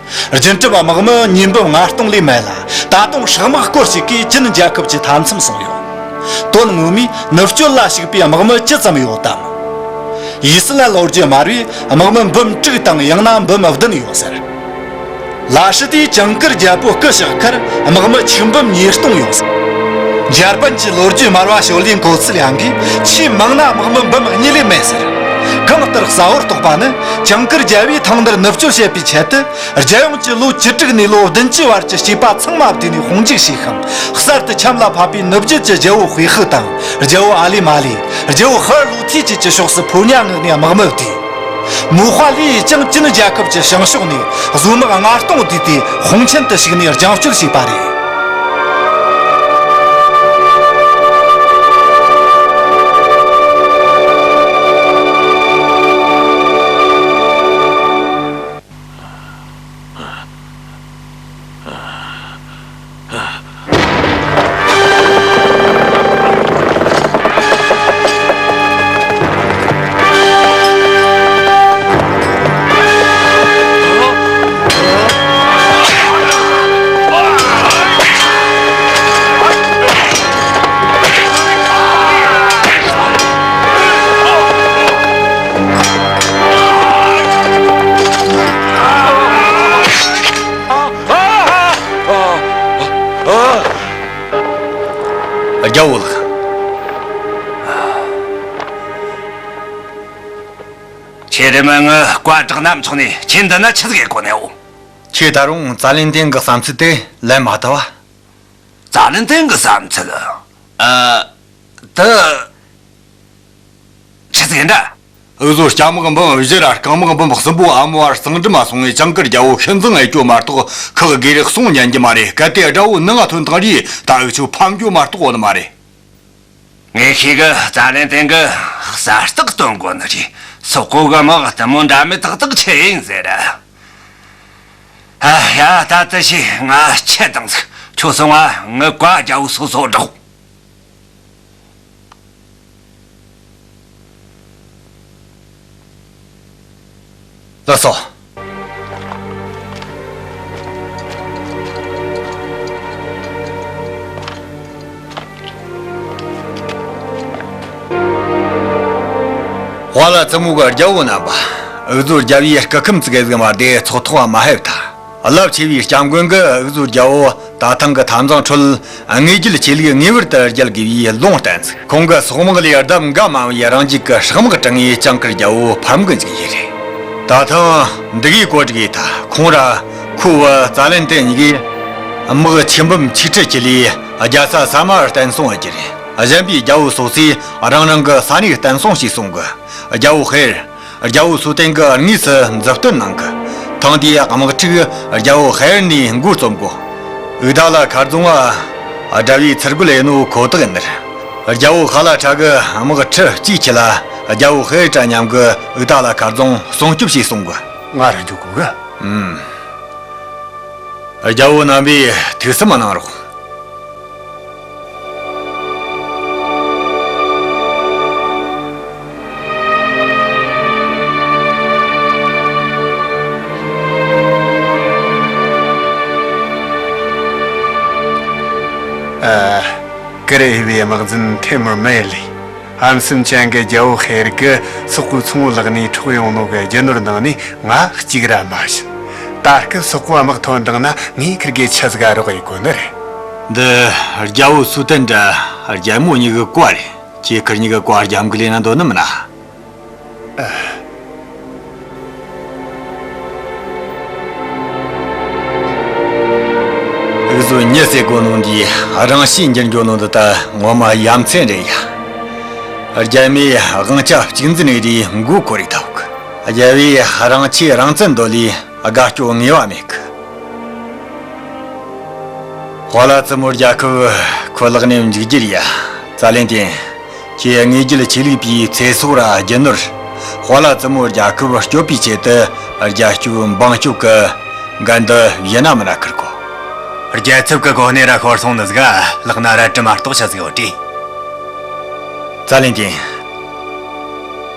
རྒྱུན་གྲབས་དམག་མི་ཉིས་འབུམ་ལྔ་སྟོང་ལས་མེད་ལ། ད་དུང་ཧྲག་དམག་སྐོར་ཞིག་གིས་ཅིན་རྒྱལ་ཁབ་ཀྱི་མཐའ་མཚམས་སྲུང་ཡོད། དོན་ངོ་མས་ནུབ་སྐྱོད་ལ་ཞུགས་པའི་དམག་མི་ཅི་ཙམ་ཡོད་དམ། ཡི་སི་ལན་ལོ་རྒྱུས་སྨྲ་བས་དམག་མི་འབུམ་དྲུག་དང་ཡང་ན་འབུམ་བདུན་ཡོད་ཟེར། ལ་ཧྲི་ཏིས་ཇིང་གིར་རྒྱལ་པོ་སྐུ་གཤེགས་ཁར་དམག་མི་ཆིག་འབུམ་ཉིས་སྟོང་ཡོད་ཟེར། འཇར་པན་གྱི་ལོ་རྒྱུས་སྨྲ་བ་ཞོ་ལིན་གོ་ཚི་ལིའང་གིས་ཆེས་མང་ན་དམག་མི་འབུམ་གཉིས་ལས་མེད་ཟེར། གང་ལྟར་གསལ་བོར་རྟོགས་པ་ནི་ཇིང་གིར་རྒྱལ་བོས་ཐང་འདིར་ནུབ་སྐྱོད་བྱེད་པའི་ཆེད་དུ། རྒྱལ་ཡོངས་ཀྱི་ལོ་བཅུ་དྲུག་ནས་ལོ་བདུན་ཅུའི་བར་གྱི་སྐྱེས་པ་ཚང་མ་བསྡུས་ནས་དཔུང་འཇུག་བྱས་ཤིང་། གསར་དུ་ཁྱམས་ལ་ཕབ་པའི་ནུབ་རྒྱུད་ཀྱི་རྒྱལ་པོ་ཧུའེ་ཧུ་དང་། རྒྱལ་པོ་ཨ་ལི་མ་ལི། རྒྱལ་པོ་ཧར་ལུའུ་ཐི་བཅས་ཀྱི་ཕྱོགས་སུ་ཕོ་ཉ་མངགས་ནས་དམག་མི་བསྡུས། མུའུ་ཧྭ་ལི་ཡིས་ཀྱང་ཅིན་རྒྱལ་ཁབ་ཀྱི་བྱང་ཕྱོགས་ནས་བཟོ་དམག་ལྔ་སྟོང་བསྡུས་ཏེ་དཔུང་ཆེན་དུ་ཞུགས་ནས་རྒྱང་སྐྱོད་བྱས་པ་རེད། རྒྱལ་བོ་ལགས། ཁྱེད་རེ་མ་ངི་བཀའ་དྲག་ནམ་ཚོགས་ནས་ཁྱེད་འདི་ན་ཆི་ཟིག་གོ་ནས་འོ། ཁྱེད་ད་རུང་ཙ་ལན་ཏེང་གི་བསམ་ཚུལ་དེ་ལན་མ་བཏབ་བ། ཙ་ལན་ཏེང་གི་བསམ་ཚུལ། ཨ། དེ། ཆི་ཟིག་ཡིན་འདྲ། འུ་ཟོ་སྐྱ་དམག་འབུམ་བཞི་ར་རྐང་དམག་འབུམ་གསུམ་པོ་ཨ་མོ་བར་གཙང་འགྲམ་མ་སོང་ངས་ཇིང་གིར་རྒྱལ་པོ་ཤིན་ཙང་ཨེ་སྐྱོ་མ་གཏོགས་ཁག་སྒེར་རེ་གསུང་ཉན་གྱི་མ་རེད། གལ་ཏེ་དགྲ་བོ་ནང་ང་ཐོན་དང་རེད། ད་འུ་ཆོ་ཕམ་རྒྱུ་མ་གཏོགས་འོ་ནི་མ་རེད། ངས་ཤེས་གི། ཙ་ལན་ཏེང་གི་གསལ་རྟགས་སྟོན་དགོས་ནི་རེད། སོག་པོ་གི་དམག་དེ་མོ་འདྲ་མི་ཏག་ཏག་ཆི་ཡིན་ཟེར། ཨ་ཡ། ད་ལྟ་ཞིག་ང་ཆད་དང་ཟིག་ཁྱོད་སོང་ང་ངི་བཀའ་རྒྱལ་པོ་སོ་སོ་སྒྲོག་ལགས་སོ། ཧ་ལ་ཙི་མོ་གི་རྒྱལ་པོ་རྣམ་པ། འུ་ཚོ་རྒྱལ་བའི་སྐུ་ཁམས་ཙི་གེ་ཟིག་མ་བདེ་ཚོགས་ཐོག་མ་ཕེབས་ཐལ། རླབས་ཆེ་བའི་སྐྱབས་མགོན་གྱིས་འུ་ཚོའི་རྒྱལ་པོ་ད་ཐེངས་ཀྱི་འཐབ་འཛིང་ཁྲོད་དངོས་རྒྱུད་ཆོས་ལུགས་ངེས་པར་དུ་རྒྱལ་དགོས་པའི་ལུང་བསྟན་ཟིག་ཁོང་གི་སོག་དམག་ལས་ལྡབ་འགའ་མང་བའི་རང་རྒྱུད་ཀྱི་ཧྲག་དམག་དྲངས་ངེས་ལྕང་དཀར་རྒྱལ་པོ་ཕམ་གི་འཇུག་ཡས་རེད། ད་ཐེངས་འདི་གའི་གོ་སྒྲིག་ཡས་ད་ཁོང་ར་ཁོའི་བུ་ཙ་ལན་ཏན་གཉིས་ཀས་དམག་ཆེ་འབུམ་ཆིག་ཁྲི་ཁྲི་ལས་རྒྱལ་ས་ས་དམར་བརྟན་སྲུང་བྱས་རེད། གཞན་པའི་རྒྱལ་པོ་སོགས་ཚོས་རང་རང་གི་ས་གནས་བརྟན་སྲུང་བྱས་སོང་གི་རྒྱལ་པོ་ཧེར། རྒྱལ་པོ་སུའུ་ཏན་གྱིས་དངོས་སུ་མཛུབ་སྟོན་གནང་གི་ཐེངས་འདིའི་དམག་འཁྲུག་རྒྱལ་པོ་ཧེར་ནས་འགོ་རྩོམ་གོ་འུ་ད་ལ་མཁར་རྫོང་བ་དགྲ་བོའི་ཚུར་རྒོལ་ཡིན་ནོ་ཁོ་ཐག་ཡིན་ནི་རེད། རྒྱལ་པོ་ཧ་ལ་ཁྲ་གི་དམག་ཁྲི་གཅིག་ཁྲི་ལ་རྒྱལ་པོ་ཧེར་དྲ་མཉམ་གི་འུ་ད་ལ་མཁར་རྫོང་སྲུང་སྐྱོབ་བྱས་སོང་གི་ང་ར་འཇུག་གོ་གི་ཨུམ། རྒྱལ་པོ་རྣམ་པས་ཐུགས་བསམ་གནང་རོགས། ཨ། ཀུ་རེ་ཧི་བའི་དམག་འཛིན་ཐེ་མུར་མེ་ལི། ཨམ་སྲུན་ཅན་གྱི་རྒྱལ་པོ་ཧེར་གྱིས་སོག་པོའི་ཚོང་བ་ལག་ནས་འཕྲོག་ཡོང་ནོ་གི་རྒྱུ་ནོར་ནང་ནས་ང་གཅིག་ར་མ་བྱིན། ད་སྐབས་སོག་པོའི་དམག་ཐོན་བཏང་ན་ངས་ཁིར་གེ་ཆི་ཟིག་རོགས་ཡེད་དགོ་ནི་རེད། འདི་རྒྱལ་པོ་སུའུ་ཏན་དྲ་རྒྱལ་མོ་གཉིས་ཀྱི་བཀའ་རེད། ཁྱེད་ཁིར་གཉིས་ཀྱི་བཀའ་རྒྱབ་གི་ལས་ན་འདོད་ནི་མིན་ན། འུ་ཚོ་མྱི་ཟེར་གོ་ནོ་འདི་རང་གཤིས་འགྱུར་འགྱོ་ནོ་འདི་ད་ངོ་མ་ཡ་མཚན་རེད་ཡ། རྒྱལ་མོས་དབང་ཆ་གཅིག་འཛིན་ནས་རེད་མགོ་འཁོར་རེ་ཐོག་རྒྱལ་བོས་རང་ཆས་རང་བཙན་འདོད་ལས་དགའ་སྐྱོ་ངེས་པ་མེད་གི་ཧོ་ལ་ཙི་མོ་རྒྱལ་ཁབ་ཁོ་ལག་ནས་འཇུག་རྒྱུ་རེད་ཡ། ཙ་ལན་ཏན། ཁྱེད་དངོས་རྒྱུད་ཆོས་ལུགས་པའི་ཚེ་སྲོག་ར་རྒྱུ་ནོར། ཧོ་ལ་ཙི་མོ་རྒྱལ་ཁབ་སྐྱོབ་པའི་ཆེད་དུ་རྒྱལ་སྐྱོབ་འབངས་སྐྱོབ་ཀྱི་འགན་འདི་ཡིན་ན་མིན་ན་ཁུར་གོ་རྒྱལ་ཚབ་ཀྱི་གོ་གནས་ར་ཤོར་སོང་ནི་ཟིག་ལག་ན་རལ་གྲི་མ་གཏོགས་ཆི་ཟིག་ཡོད་དྲིས། ཙ་ལན་ཏན།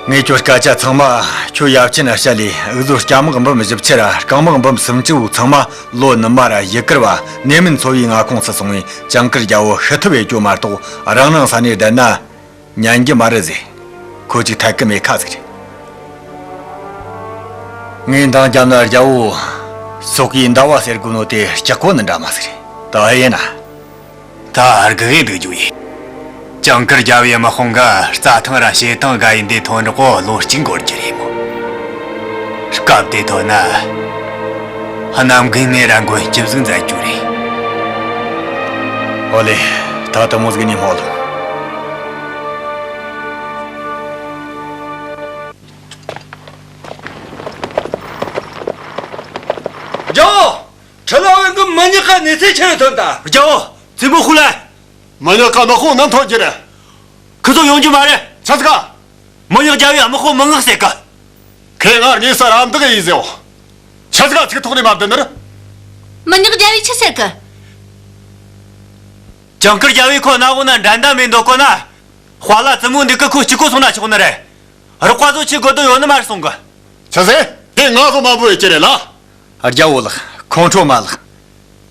ངས་ཁྱོད་སྐད་ཆ་ཚང་མ་ཁྱོད་ཡབ་ཆེན་ན་བཤད་ལས་འུ་ཚོ་སྐྱ་དམག་འབུམ་བཞི་བཅུ་ར་རྐང་དམག་འབུམ་སུམ་ཅུ་བོ་ཚང་མ་ལོ་ནུབ་མ་ར་ཡུ་གུར་བ་ནེ་མིན་ཚོ་བའི་མངའ་ཁོངས་སུ་སོང་བས་ཇང་གིར་རྒྱལ་པོ་ཤི་ཐུབ་བས་སྐྱོ་མ་གཏོགས་རང་རང་ས་ནས་བསྡད་ན་ཉན་རྒྱུ་མ་རེད་ཟེར། ཁོ་ཅིག་ཐད་ཀི་མེད་ཁ་ཟིག་རེད། ངས་འདང་བརྒྱབ་ན་རྒྱལ་པོ་སོག་གིས་འདའ་བ་ཟེར་དགོས་ནོ་དེ་སྐྲག་གོ་ནི་འདྲ་མ་ཟིག་རེད། ད་ཡིན་ན། ད་སྒུག་གི་འདུག་རྒྱུ་ཡིན། ཇང་གིར་རྒྱལ་པོའི་དམག་དཔུང་གི་རྩྭ་ཐང་ར་བྱེ་ཐང་དགའ་ཡི་འདི་ཐོན་རོགས་གོ་ལོ་གཅིག་འགོར་རྒྱུ་རེད་མོ། སྐབས་དེ་ཐོན་ན། གནམ་རྒན་ནས་ར་མགོན་སྐྱིབས་ཟིག་མཛད་རྒྱུ་རེད། ཨོ་ལེ། ད་དུ་མོ་ཟིག་ནས་མོ་ལོ། རྒྱལ་བོ། ཁྲི་ལ་བན་གི་མི་ཉག་ག་ནས་ཚེ་ཆེན་ཐོན་ད། རྒྱལ་བོ། ཙི་མོ་ཧུ་ལ། མི་ཉག་ག་དམག་དཔུང་ནམ་ཐོན་རྒྱུ་རེད། ཁི་ཚོ་ཡོང་རྒྱུ་མ་རེད། ཆ་ཚ་ག་མི་ཉག་རྒྱལ་བོའི་དམག་དཔུང་མི་མངགས་ཟེར་གི་ཁོས་ང་དངོས་སུ་རམ་འདེགས་ཡིན་ཟེར་བ། ཆ་ཚ་ག་ཚིག་ཐོག་ནས་མ་བསྡད་ནི་རེད། མི་ཉག་རྒྱལ་བོས་ཆི་ཟེར་གི་ཇང་གིར་རྒྱལ་བོས་ཁོ་ན་འོ་ན་འགྲན་ཟླ་མེད་འདོད་གོ་ན། དཔའ་ལ་ཙི་མོ་འདི་གི་ཁོ་གཅིག་པོ་སོང་ན་ཆོག་ནི་རེད། རོགས་པ་ཚོ་ཆི་དགོས་དོན་ཡོད་ནི་མ་རེད་གསུང་གི་ཆི་ཟེར། དེ་ང་ཚོ་མང་པོ་ཡོད་ཀྱི་རེད་ལ། རྒྱལ་བོ་ལགས། ཁོང་ཁྲོ་མ་ལགས།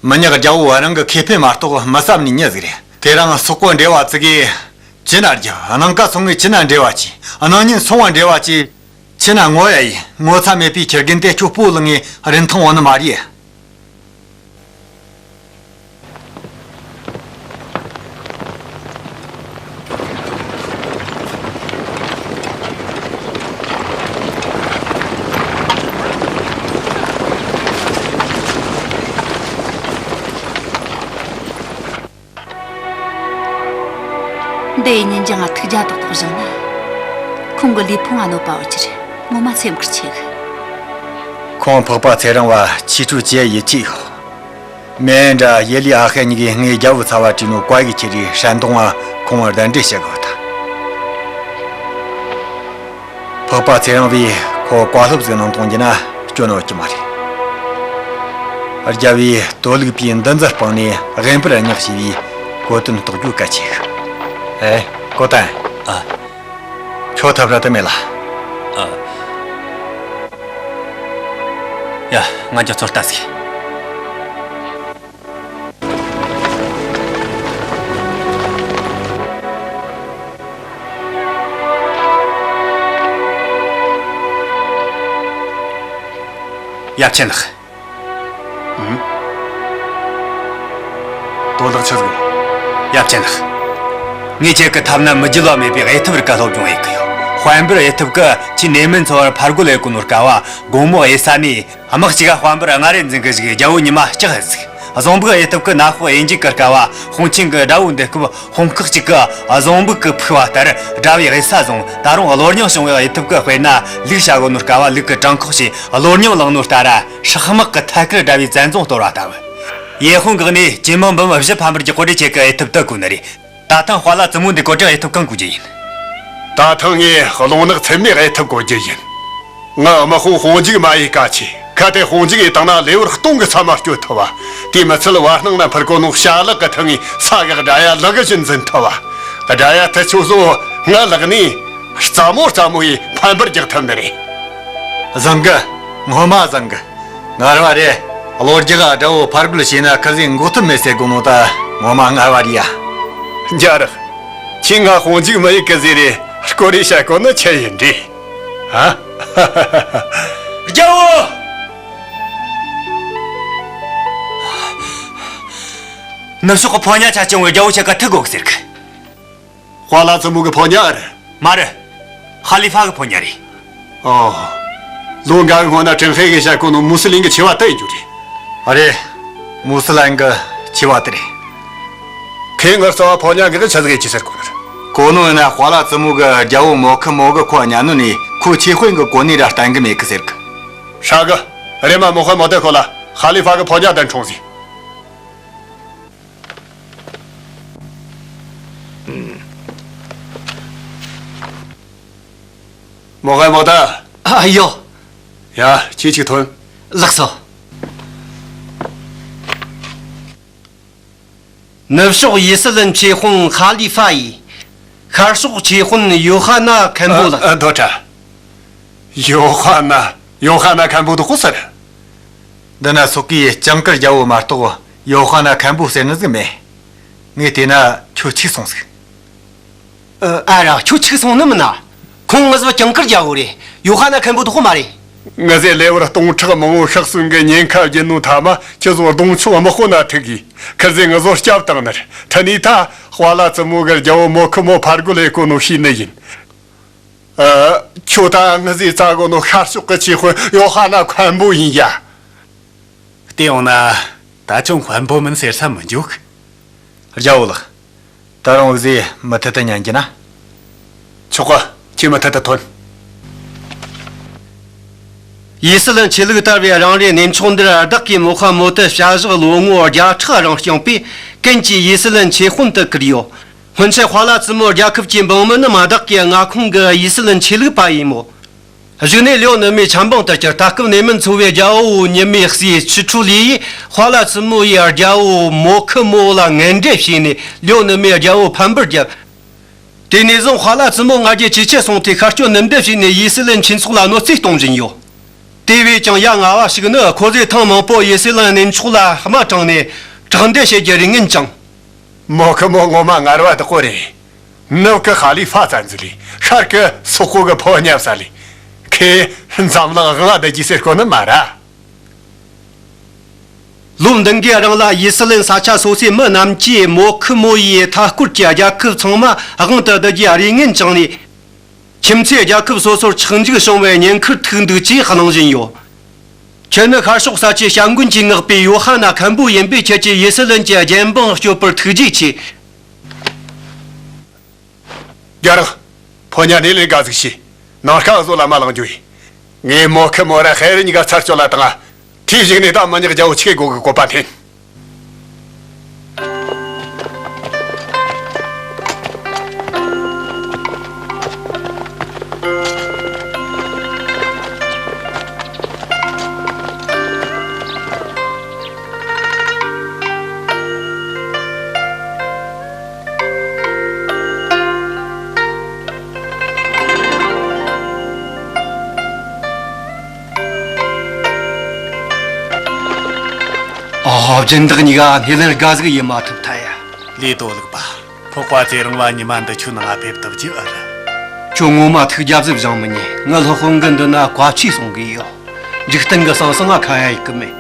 མི་ཉག་རྒྱལ་བོ་རང་གི་ཁེ་ཕན་མ་གཏོགས་མི་བསམ་ནི་མྱི་ཟིག་རེད། དེ་རིང་སོག་པོ་འབྲེལ་བ་བཙུགས་གི་ཅི་ན་རྒྱུ། གནམ་ཁ་སོང་གི་ཅི་ན་འབྲེལ་བ་བྱས། གནངས་ཉིན་སོང་བ་འབྲེལ་བ་བྱས། ཅི་ན་ངོ་ཡ་ཡིན། ངོ་ཚ་མེད་པའི་ཁྱི་རྒན་དེ་ཁྱོད་སྤོ་ལངས་ངས་རིན་ཐང་འོང་ནི་མ་རེད། འདི་ཡི་ཉིན་རྒྱང་ང་ཐུགས་རྒྱ་ཏོག་ཏོག་བཞེངས་ན། ཁོང་གི་ལུས་ཕུང་ང་གནོད་པ་འོ་ཅི་རེད། ངོ་མ་སེམས་ཁུར་ཆེ་གི་ཁོང་འཕགས་པ་ཚེ་རིང་བ་ཆེ་ཕྲུག་ཅེ་ཡི་ཆེ་ཡོད། མེ་འདྲ་ཡེ་ལི་ཨ་ཧེ་གཉིས་ཀས་ངའི་རྒྱལ་བོ་ཚ་བ་བྲིས་ནོ་བཀའ་ཡིག་ཁྱེར་རེ་ཧྲན་ཏུང་ང་ཁོང་བར་གདན་འདྲེན་བྱེད་དགོས་ད། འཕགས་པ་ཚེ་རིང་བས་ཁོ་བཀའ་སློབ་ཟིག་གནང་གཏོང་རྒྱུ་ན་སྐྱོན་ཡོད་ཀྱི་མ་རེད། རྒྱལ་བོས་དོ་ལུགས་པའི་འདུ་འཛི་སྤངས་ནས་དབེན་པར་བསྙེགས་ཞེས་པའི་གོ་དོན་རྟོགས་རྒྱུ་གལ་ཆེ་གི། ཨེ། གོ་ཏན། ཨ། ཁྱོད་ཐབས་ར་དུ་མེད་ལ། ཨ། ཡ། ང་ཅག་ཚོ་ལྟ་ཟིག། ཡབ་ཆེན་ལགས། ཨུམ། དོན་དག་ཆི་ཟིག་ཡོད། ཡབ་ཆེན་ལགས། ངས་ཁྱེད་ཀྱི་ཐབས་ན་མི་བརྒྱུད་པ་མེད་པའི་དབྱེ་ཐབས་རིགས་ཀ་སློབ་སྦྱོང་ཡེད་གི་ཡོད། དཔལ་འབར་དབྱེ་ཐབས་ཀྱིས་ཁྱེད་གནས་མིན་འཚོ་བར་ཕར་རྒོལ་ཡེད་གོ་ནོ་དཀའ་བ་དགོང་མོ་དབྱེ་ས་ནས། དམག་གཅིག་ག་དཔལ་འབར་སྔ་རེ་འཛིན་གི་བཅུག་རྒྱལ་བོ་ཉི་མ་ལྕགས་ཟིག། གཟུངས་འབུག་དབྱེ་ཐབས་ཀྱིས་ན་ཧོ་དབྱེ་འཇུག་གི་དཀའ་བ་དཔུང་ཆེན་གྱི་དགྲ་བོ་འདེད་སྐབས་དཔུང་ཁག་གཅིག་གིས་གཟུངས་འབུག་གིས་ཕུག་པ་ལྟར་དགྲ་བོའི་དབྱེ་ས་བཟུང་། ད་རུང་བློ་རྙིང་བྱུང་བའི་དབྱེ་ཐབས་ཀྱིས་དཔེར་ན་ལུག་བྱ་གོ་ནོ་དཀའ་བ་ལུག་གི་བྲང་ཁོག་བྱས། བློ་རྙིང་བླངས་ནོ་ལྟར་སྲེག་དམག་གི་ཐད་ཀར་དགྲ་བོའི་བཙན་རྫོང་གཏོར་བ་ལྟ་བུ། ཡེ་ཧུང་འགག་ནས་ཇིན་མང་འབུམ་བཞི་ཕམ་པར་གྱི་གོ་སྒྲིག་ཆེད་ཀྱི་དབྱེ་ཐབས་དེ་བཀོལ་ནི་རེད། ད་ཐེངས་ཧྭ་ལ་ཙི་མོ་འདི་གོ་སྒྲིག་དབྱེ་ཐབས་གང་བཀོལ་རྒྱུ་ཡིན། ད་ཐེངས་ངས་རླུང་ནག་ཚེར་མའི་དབྱེ་ཐབས་བཀོལ་རྒྱུ་ཡིན། ང་དམག་དཔུང་དཔུང་འཇུག་མ་ཡེ་གལ་ཆེ། གལ་ཏེ་དཔུང་འཇུག་ཡེ་བཏང་ན་ལེའུ་སྟོང་གི་ཚབ་མ་སྐྱོད་ཐུབ་བ། དེས་མི་ཚད་བར་སྣང་ན་འཕུར་གོ་ནོ་བྱ་ལག་གི་ཐང་ངས་ས་ག་དགྲ་ཡ་ལག་གི་བཞིན་འཛིན་ཐུབ་བ། དགྲ་ཡ་ཐི་ཆོ་སོ་ང་ལག་ནས་རྩ་མོ་རྩ་མོ་ཡེ་ཕམ་པར་རྒྱག་ཐུབ་ནི་རེད། བཟང་གི། ངོ་མ་བཟང་གི། ངར་བ་རེད། གློ་རྒྱག་དགྲ་བོ་ཕར་རྒོལ་བྱས་ན་ཁིར་ཟོས་འགོག་ཐབས་མེད་ཟེར་གོ་ནོ་ད་ངོ་མ་ངར་བ་རེད་ཡ། རྒྱ་རག། ཁྱེད་ང་དཔུང་འཇུག་མི་ཡེ་གི་ཟེར་རེ་སྐོར་རེ་བྱ་གོ་ནི་ཆི་ཡིན་འདྲི། ཨ། རྒྱལ་བོ། ནུབ་ཕྱོགས་ཀྱི་ཕོ་ཉ་ཆ་ཆུང་བས་རྒྱལ་བོ་ཁྱེད་ཀ་ཐུག་དགོས་ཟེར་གི། ཧྭ་ལ་ཙི་མོ་གི་ཕོ་ཉ་ཨ་རེད། མ་རེད། ཧ་ལི་ཧྥ་གི་ཕོ་ཉ་རེད། ཨོ། ལོ་འགའ་གི་སྔོན་ན་ཀྲིན་ཧེ་གིས་བཤད་གོ་ནོ་མུ་སི་ལིན་གི་ཆེ་བ་དེ་ཡིན་རྒྱུ་རེད། རེད། མུ་སི་ལིན་གི་ཆེ་བ་དེ་རེད། ཁོས་ངའི་རྩ་བ་ཕོ་ཉ་འགའ་གི་ཆི་ཟིག་ཡེད་རྒྱུ་ཟེར་གོ་ནི་རེད། གོ་ནོ་ཡིན་ན་ཧྭ་ལ་ཙི་མོ་གི་རྒྱལ་བོ་མོ་ཁི་མོ་གི་ཁོ་ཉན་ནོ་ནས་ཁོ་ཆེ་དཔོན་གི་གོ་གནས་ར་བརྟན་གི་མེད་གི་ཟེར་གི། ཧྲ་གི། རེམ་མ་མོ་ཧེ་མོ་ཏེ་ཁོ་ལ་ཧ་ལི་ཧྥ་གི་ཕོ་ཉ་དེ་འཁྲུངས་ཟིག། མོ་ཧེ་མོ་ཏེ། ཨ་ཡོ། ཡ། ཁྱེད་ཅིག་ཐོན། ལགས་སོ། ནུབ་ཕྱོགས་ཡི་སི་ལན་ཆོས་དཔོན་ཧ་ལི་ཧྥ་ཡིས། ཤར་ཕྱོགས་ཆོས་དཔོན་ཡོ་ཧ་ན་མཁན་པོ་ལགས། ཨ། ཨ། མདོ་གྲྭ། ཡོ་ཧ་ན། ཡོ་ཧ་ན་མཁན་པོ་དེ་གོ་ཟེར། འདི་ན་སོག་གིས་ཇིང་གུར་རྒྱལ་བོ་མ་གཏོགས་ཡོ་ཧ་ན་མཁན་པོ་ཟེར་ནི་ཟིག་མེད། ངས་བལྟས་ན་ཁྱོད་འཆུག་སོང་ཟིག། ཨ། ཨ་ར། ཁྱོད་འཆུག་སོང་ནི་མིན་ན། ཁོང་ངི་ཟོ་ཇིང་གུར་རྒྱལ་བོ་རེད། ཡོ་ཧ་ན་མཁན་པོ་དེ་གོ་མ་རེད། ངི་ཟོ་ལེ་བར་སྟོང་ཕྲག་མང་བོ་ཤག་སུན་གི་ཉེན་ཁ་བརྒྱུད་ནོ་ཐ་མ་ཁྱེད་ཚོ་གདོང་ཕྱོགས་དམག་དཔོན་ན་ཐུག་གིས་ཁིར་ཟོས་ངི་ཟོ་སྐྱབས་བཏང་ནི་རེད། ཐ་ནི་ད་ཧྭ་ལ་ཙི་མོ་གི་རྒྱལ་བོ་མོ་ཁི་མོ་ཕར་རྒོལ་ལས་གོ་ནོ་ཤེས་ནི་ཡིན། ཨ། ཁྱོད་ད་ངི་ཟོས་བཙལ་གོ་ནོ་ཤར་ཕྱོགས་གི་ཆོས་དཔོན་ཡོ་ཧ་ན་མཁན་པོ་ཡིན་ཡ། བལྟས་ཡོང་ན་ད་ཁྱོད་མཁན་པོ་མིན་ཟེར་ས་མི་འཇུག། རྒྱལ་བོ་ལགས། ད་རུང་འུ་ཟོས་མུ་མཐུད་དུ་ཉན་རྒྱུ་ན། ཆོག་གི། ཁྱེད་མུ་མཐུད་དུ་ཐོན། ཡི་སི་ལན་ཆོས་ལུགས་དར་བའི་རང་རེའི་གནས་མཆོག་འདིར་བདག་གིས་མོ་ཧ་མོ་ཏི་བྱ་བཞག་ལོ་ངོ་བརྒྱ་ཕྲག་རིང་བསྐྱངས་པས་ཀུན་གྱིས་ཡི་སི་ལན་ཆོས་དཔོན་དུ་བཀུར་ཡོད། སྔོན་ཆད་ཧྭ་ལ་ཙི་མོ་རྒྱལ་ཁབ་ཀྱི་འབངས་མི་རྣམས་བདག་གི་མངའ་ཁོངས་ཀྱི་ཡི་སི་ལན་ཆོས་ལུགས་པ་ཡིན་མོད། གཞུག་ནས་ལིའོ་ནུ་མའི་ཆབ་འབངས་དུ་གྱུར། ད་སྐབས་གནས་མིན་ཚོ་བའི་རྒྱལ་བོ་ཉི་མའི་སྲས་ཆུ་ཁྲུའུ་ལི་ཡིས་ཧྭ་ལ་ཙི་མོ་ཡི་རྒྱལ་བོ་མོ་ཁི་མོ་ལ་ངན་འབྲེལ་བྱས་ནས་ལིའོ་ནུ་མའི་རྒྱལ་བོ་ཕམ་པར་བརྒྱབ། དེ་ནས་བཟུང་ཧྭ་ལ་ཙི་མོ་ང་རྒྱལ་ཇེ་ཆེར་སོང་སྟེ་ཤར་སྐྱོད་ནུབ་འབྲེལ་བྱས་ནས་ཡི་སི་ལན་ཆོས་ཚོགས་ལ་གནོད་འཚེ་གཏོང་བཞིན་ཡོད། དེ་བས་ཀྱང་ཡ་ང་བ་ཞིག་ནི་ཁོ་ཚོས་ཐེངས་མང་པོ་ཡི་སི་ལན་གནས་མཆོག་ལ་དམག་དྲངས་ནས་དྲག་འདེད་བྱེད་རྒྱུ་རེ་ངན་བཅངས། མོ་ཁི་མོ་ངོ་མ་ངར་བ་དག་པོ་རེད། ནུབ་ཀྱི་ཧ་ལི་ཧྥ་བཙན་འཛུལ་ལས་ཤར་གྱི་སོག་པོ་གི་ཕོ་ཉ་བསད་ལས། ཁོས་འཛམ་གླིང་དབང་བསྡུ་རྒྱུ་ཟེར་གོ་ནི་མ་ར། ལོ་འདི་འགའི་རིང་ལ་ཡི་སི་ལན་ས་ཆ་སོ་སོའི་མི་རྣམས་ཀྱིས་མོ་ཁི་མོ་ཡི་མཐའ་སྐོར་གྱི་རྒྱལ་ཁབ་ཚང་མ་དབང་དུ་བསྡུ་རྒྱུའི་རེ་ངན་བཅངས་ནས། ཁྱིམ་མཚེས་རྒྱལ་ཁབ་སོ་སོར་ཆག་འཇིག་བྱུང་བའི་ཉེན་ཁར་ཐུག་འདུག་ཅེས་གླེང་བཞིན་ཡོད། ཁྱེད་ནི་ཤར་ཕྱོགས་ས་ཆའི་བྱ་མགོན་གྱིས་མངགས་པའི་ཡོ་ཧ་ན་མཁན་པོ་ཡིན་པས། ཁྱེད་ཀྱིས་ཡི་སི་ལན་གྱི་རྒྱལ་འབངས་སྐྱོབ་པར་ཐུགས་རྗེ་ཆེ། རྒྱ་རག། ཕོ་ཉ་ནས་ལས་ཀ་ཟིག་བྱོས། ནངས་ཀ་བཟོ་ལ་མ་ལང་རྒྱུ་ཡིན། ངས་མོ་ཁི་མོ་ར་ཧེ་རི་གཉིས་ཀ་ཚར་གཅོད་ལ་བཏང་ང་། དེའི་གཞུག་ནས་ད་མི་ཉག་རྒྱལ་བོ་ཆི་གེ་གོ་གི་བཀོད་པ་འཐེན། སྦྱིན་བདག་གཉིས་ཀ་སྣེ་ལེན་དགའ་ཟིག་ཡེད་མ་ཐུབ་ཐལ་ཡ། ལས་དོ་ལུག་པ། འཕགས་པ་ཚེ་རིང་བ་ཉི་མ་འདི་ཁྱོད་ནང་ང་ཕེབས་ཐུབ་ཀྱི་ཨ་ར། ཁྱོད་ངོ་མ་ཐུགས་རྒྱལ་ཟིག་བཞེངས་མི་ཉན། ངའི་སློབ་དཔོན་གིས་འདི་ན་བཀའ་ཆོས་གསུང་གི་ཡོད། འཇིག་རྟེན་གྱི་ཟང་ཟིང་ང་ཁ་ཡ་ཡེད་གི་མེད།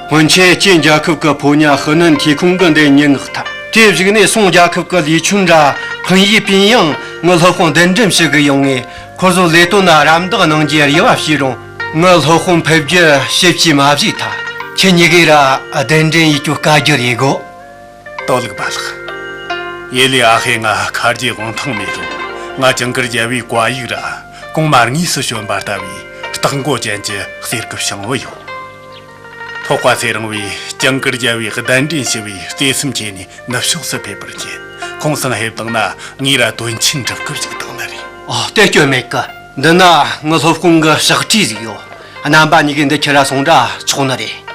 སྔོན་ཆད་ཅིན་རྒྱལ་ཁབ་ཀྱི་ཕོ་ཉ་ཧི་ནན་ཐེ་ཁུང་གི་འདི་ཉེན་ངག་ཐལ། དེ་བཞུགས་ནས་སུང་རྒྱལ་ཁབ་ཀྱི་ལི་ཆུན་འདྲ་ཕིན་ཡི་པིན་ཡང་ངའི་སློབ་དཔོན་གདན་འདྲེན་ཞུ་གི་ཡོང་ངས། ཁོ་ཚོ་ལས་དོན་ན་རམ་འདེགས་གནང་རྒྱུའི་རེ་བ་བྱས་རུང་། ངའི་སློབ་དཔོན་ཕེབས་རྒྱུ་ཞིབ་ཅིག་མ་བྱས་ཐལ། ཁྱེད་གཉིས་ཀས་ར་གདན་འདྲེན་ཡེད་རྒྱུ་བཀའ་བསྒྱུར་ཡེད་དགོ། དོ་ལུག་པ་ལགས། ཡེ་ལི་ཨ་ཧེ་ང་ཁ་རྗེ་དབང་ཐང་མེད་རུང་། ང་ཇིང་གིར་རྒྱལ་བོའི་བཀའ་ཡིག་ར་གོང་མ་དངོས་སུ་བྱོན་པ་ལྟ་བུའི་རྟག་མགོ་ཅན་གྱི་གསེར་གྱི་བྱང་བུ་ཡོད། འཕགས་པ་ཚེ་རིང་བས་ཇིང་གིར་རྒྱལ་བོའི་གདན་འདྲེན་ཞུ་བའི་བརྩེ་སེམས་ཆེ་ནས་ནུབ་ཕྱོགས་སུ་ཕེབས་པར་བྱེད། ཁོང་སང་ཕེབས་བཏང་ན་ངས་ར་དོན་ཆེན་འགྲུབ་སྐུལ་ཞིག་བཏང་ནི་རེད། ཨ། དེ་སྐྱོན་མེད་གི། འདི་ན་ངའི་སློབ་དཔོན་གི་ཕྱག་བྲིས་ཟིག་ཡོད། རྣམ་པ་གཉིས་ཀས་འདི་ཁྱེར་ར་སོང་འདྲ་ཆོག་ནི་རེད།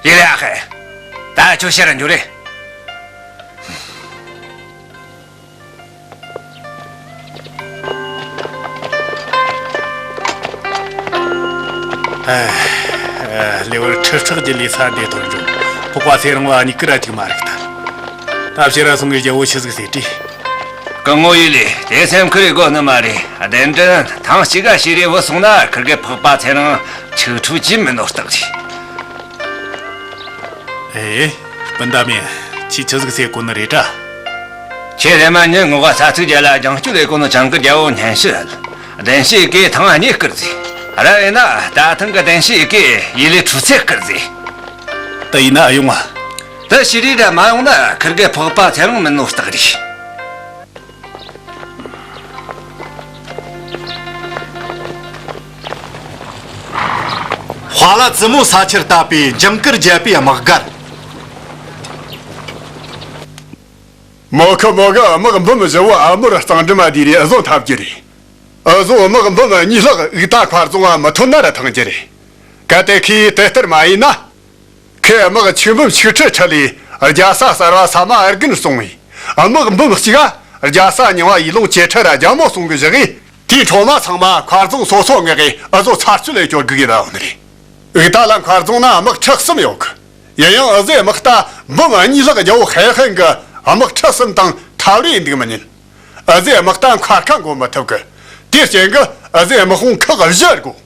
ཡེ་ལི་ཨ་ཧེ། ད་ཁྱོད་ཕྱིར་ར་འགྱོ་རེ། ཨ། ལེ་བར་ཁྲི་ཕྲག་གི་ལས་ས་འདི་ཐོན་འགྲོ། འཕགས་པ་ཚེ་རིང་བ་གཉིས་ཀ་ར་ཅིག་མ་རིག་ཐལ། ད་ཕྱིར་ར་སོང་གི་རྒྱལ་བོ་ཆི་ཟིག་ཟེར་དྲིས། སྐུ་ངོ་ཡེ་ལི། དེ་སེམས་ཁུར་དགོས་ནི་མ་རེད། གདན་འདྲེན་ཐེངས་གཅིག་ག་བྱས་རེ་བུད་སོང་ན་ཁིར་གེ་འཕགས་པ་ཚེ་རིང་ཆིག་ཁྲུ་གཅིག་མིན་ནོ་རྟགས་རེད། ཨེ། སྤུན་ཟླ་མེ། ཁྱེད་ཆི་ཟིག་ཟེར་གོ་ནི་རེད་དྲ། ཁྱེད་རེམ་མ་ཉིན་ངོ་ག་ས་ཚིགས་རྒྱལ་ལ་རྒྱང་སྐྱོད་ལས་གོ་ནོ་ཇིང་གིར་རྒྱལ་བོ་སྙན་ཞུ་ཨེ། གདན་ཞུ་ཡི་གེ་ཐེངས་གཉིས་བསྐུར་ཟིག། ར་ཡིན་ན་ད་ཐེངས་གི་གདན་ཞུ་ཡི་གེ་ཡེ་ལི་ཁྲུ་ཚད་བསྐུར་ཟིག། དེ་ཡིན་ན་ཡོང་ང་། དེ་བྱས་རེ་ར་མ་ཡོང་ན་ཁིར་གེ་འཕགས་པ་ཚེ་རིང་མིན་ནོ་རྟགས་རེད། ཧྭ་ལ་ཙི་མོ་ས་ཆར་བཏབ་པའི་ཇིང་གིར་རྒྱལ་པོའི་དམག་སྒར། མོ་ཁི་མོ་གི་དམག་འབུམ་བཞི་བོ་ཨ་མོར་གཙང་འགྲམ་མ་དེ་རེ་ཨུ་ཟོ་འཐབ་རྒྱུ་རེད། ཨུ་ཟོ་དམག་འབུམ་གཉིས་ལྷག་འུག་ཏ་མཁར་རྫོང་ང་མི་ཐོན་ན་ར་ཐང་རྒྱུ་རེད། གལ་ཏེ་ཁོས་དེ་ལྟར་མ་ཡིན་ན། ཁོས་དམག་ཆིག་འབུམ་ཆིག་ཁྲི་ཁྲིད་ལས་རྒྱལ་ས་གསར་བ་ས་མ་ཨར་གན་སོང་བས། དམག་འབུམ་གཅིག་ག་རྒྱལ་ས་རྙིང་བ་ཡི་ལོང་ཅེ་ཁྲི་ར་རྒྱ་མོ་སོང་གི་བཞག་གི། དེའི་འཕྲོ་མ་ཚང་མ་མཁར་རྫོང་སོ་སོ་མངགས་གི་ཨུ་ཟོ་ཚར་གཅོད་ལས་སྐྱོར་དགོས་གི་ད་འོ་ནི་རེད། འུག་ཏ་ལ་མཁར་རྫོང་ན་དམག་ཁྲི་གསུམ་ཡོད་གི། ཡིན་ཡང་ཨུ་ཟོའི་དམག་རྟ་འབུམ་གཉིས་ལྷག་རྒྱལ་བོ་ཧེ་ཧན་གི་དམག་ཁྲི་གསུམ་དང་ཐབས་རེས་འདུག་མི་ཉན། ཨུ་ཟོའི་དམག་རྟ་མཁར་ཁ་འགོ་མི་ཐུབ་གི། དེའི་རྐྱེན་གི་ཨུ་ཟོའི་དམག་དཔུང་ཁག་བཞི་དགོས།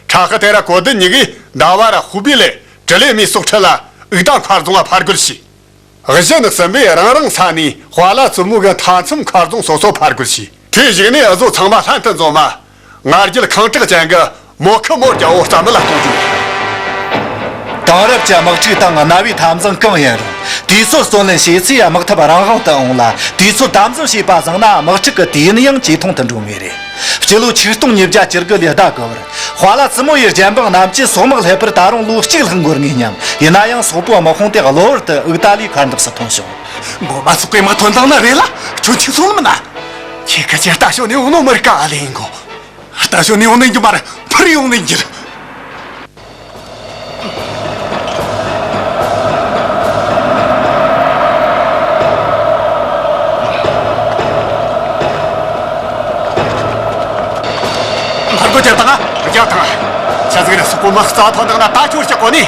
ཁྲ་ཁི་དེ་ར་གོ་དན་གཉིས་ཀས་ཟླ་བ་ར་ཧུ་པི་ལེ་དྲི་ལེ་མིའི་སྲོག་ཁྲིད་ལ་འུག་ཏ་མཁར་རྫོང་ལ་ཕར་རྒོལ་བྱས། གཞི་ནག་གསུམ་པས་རང་རང་ས་ནས་ཧྭ་ལ་ཙི་མོ་གི་མཐའ་མཚམས་མཁར་རྫོང་སོ་སོ་ཕར་རྒོལ་བྱས། དེའི་གཞུག་ནས་ཨུ་ཟོ་ཚང་མ་ལྷན་དུ་འཛོམས་མ། ང་རྒྱལ་ཁེངས་དྲེགས་ཅན་གི་མོ་ཁི་མོ་རྒྱལ་བོ་རྩ་མེད་ལ་གཏོང་རྒྱུ་རེད། དེང་རབས་ཀྱི་དམག་འཁྲུག་དང་གནའ་བོའི་མཐའ་མཚམས་གང་ཡིན་རུང་དུས་ཚོད་བརྩོན་ལེན་བྱས་ཚེ་དམག་འཐབ་རང་དབང་དུ་འོང་ལ། དུས་ཚོད་དམ་འཛིན་བྱས་པ་བཟང་ན་དམག་འཁྲུག་གི་དུས་ཡུན་ཡང་ཇེ་ཐུང་དུ་འགྲོ་ངེས་རེད། སྤྱི་ལོ་ཆིག་སྟོང་ཉིས་བརྒྱ་བཅུ་དགུ་ལོའི་ཟླ་དགུ་པར་ཧྭ་ལ་ཙི་མོ་ཡི་རྒྱལ་འབངས་རྣམས་ཀྱིས་སོག་དམག་ལྷོད་པར་ད་རུང་ལོ་གཅིག་ལྷག་འགོར་ངེས་སྙམ། ཡིན་ན་ཡང་སོག་པོའི་དམག་དཔུང་དེ་གློ་བུར་དུ་འུག་ཏ་ལའི་མཁར་འདབས་སུ་ཐོན་བྱུང་། ངོ་མ་སོག་པོའི་དམག་ཐོན་བཏང་ནི་རེད་ལ། ཁྱོད་འཆུག་སོང་ནི་མིན་ན། ཁྱེད་ཀྱི་ཕྱིར་ལྟ་ཞོ་ནས་འོང་ནོ་མི་རིགས་ག་ཨ་ལེ་ཡིན་གོ། ལྟ་ཞོ་ནས་འོང་ནས་འགྱུར་མར་འཕུར་ཡོང་ནས་འགྱུར། མཁར་སྒོ་རྒྱབ་དང་། རྒྱབ་དང་། ཆ་ཟིག་རེ་སོག་པོ་མི་རྩ་ཐང་དང་ན་ད་ཁྱོད་སྐྱག་གོ་ནི།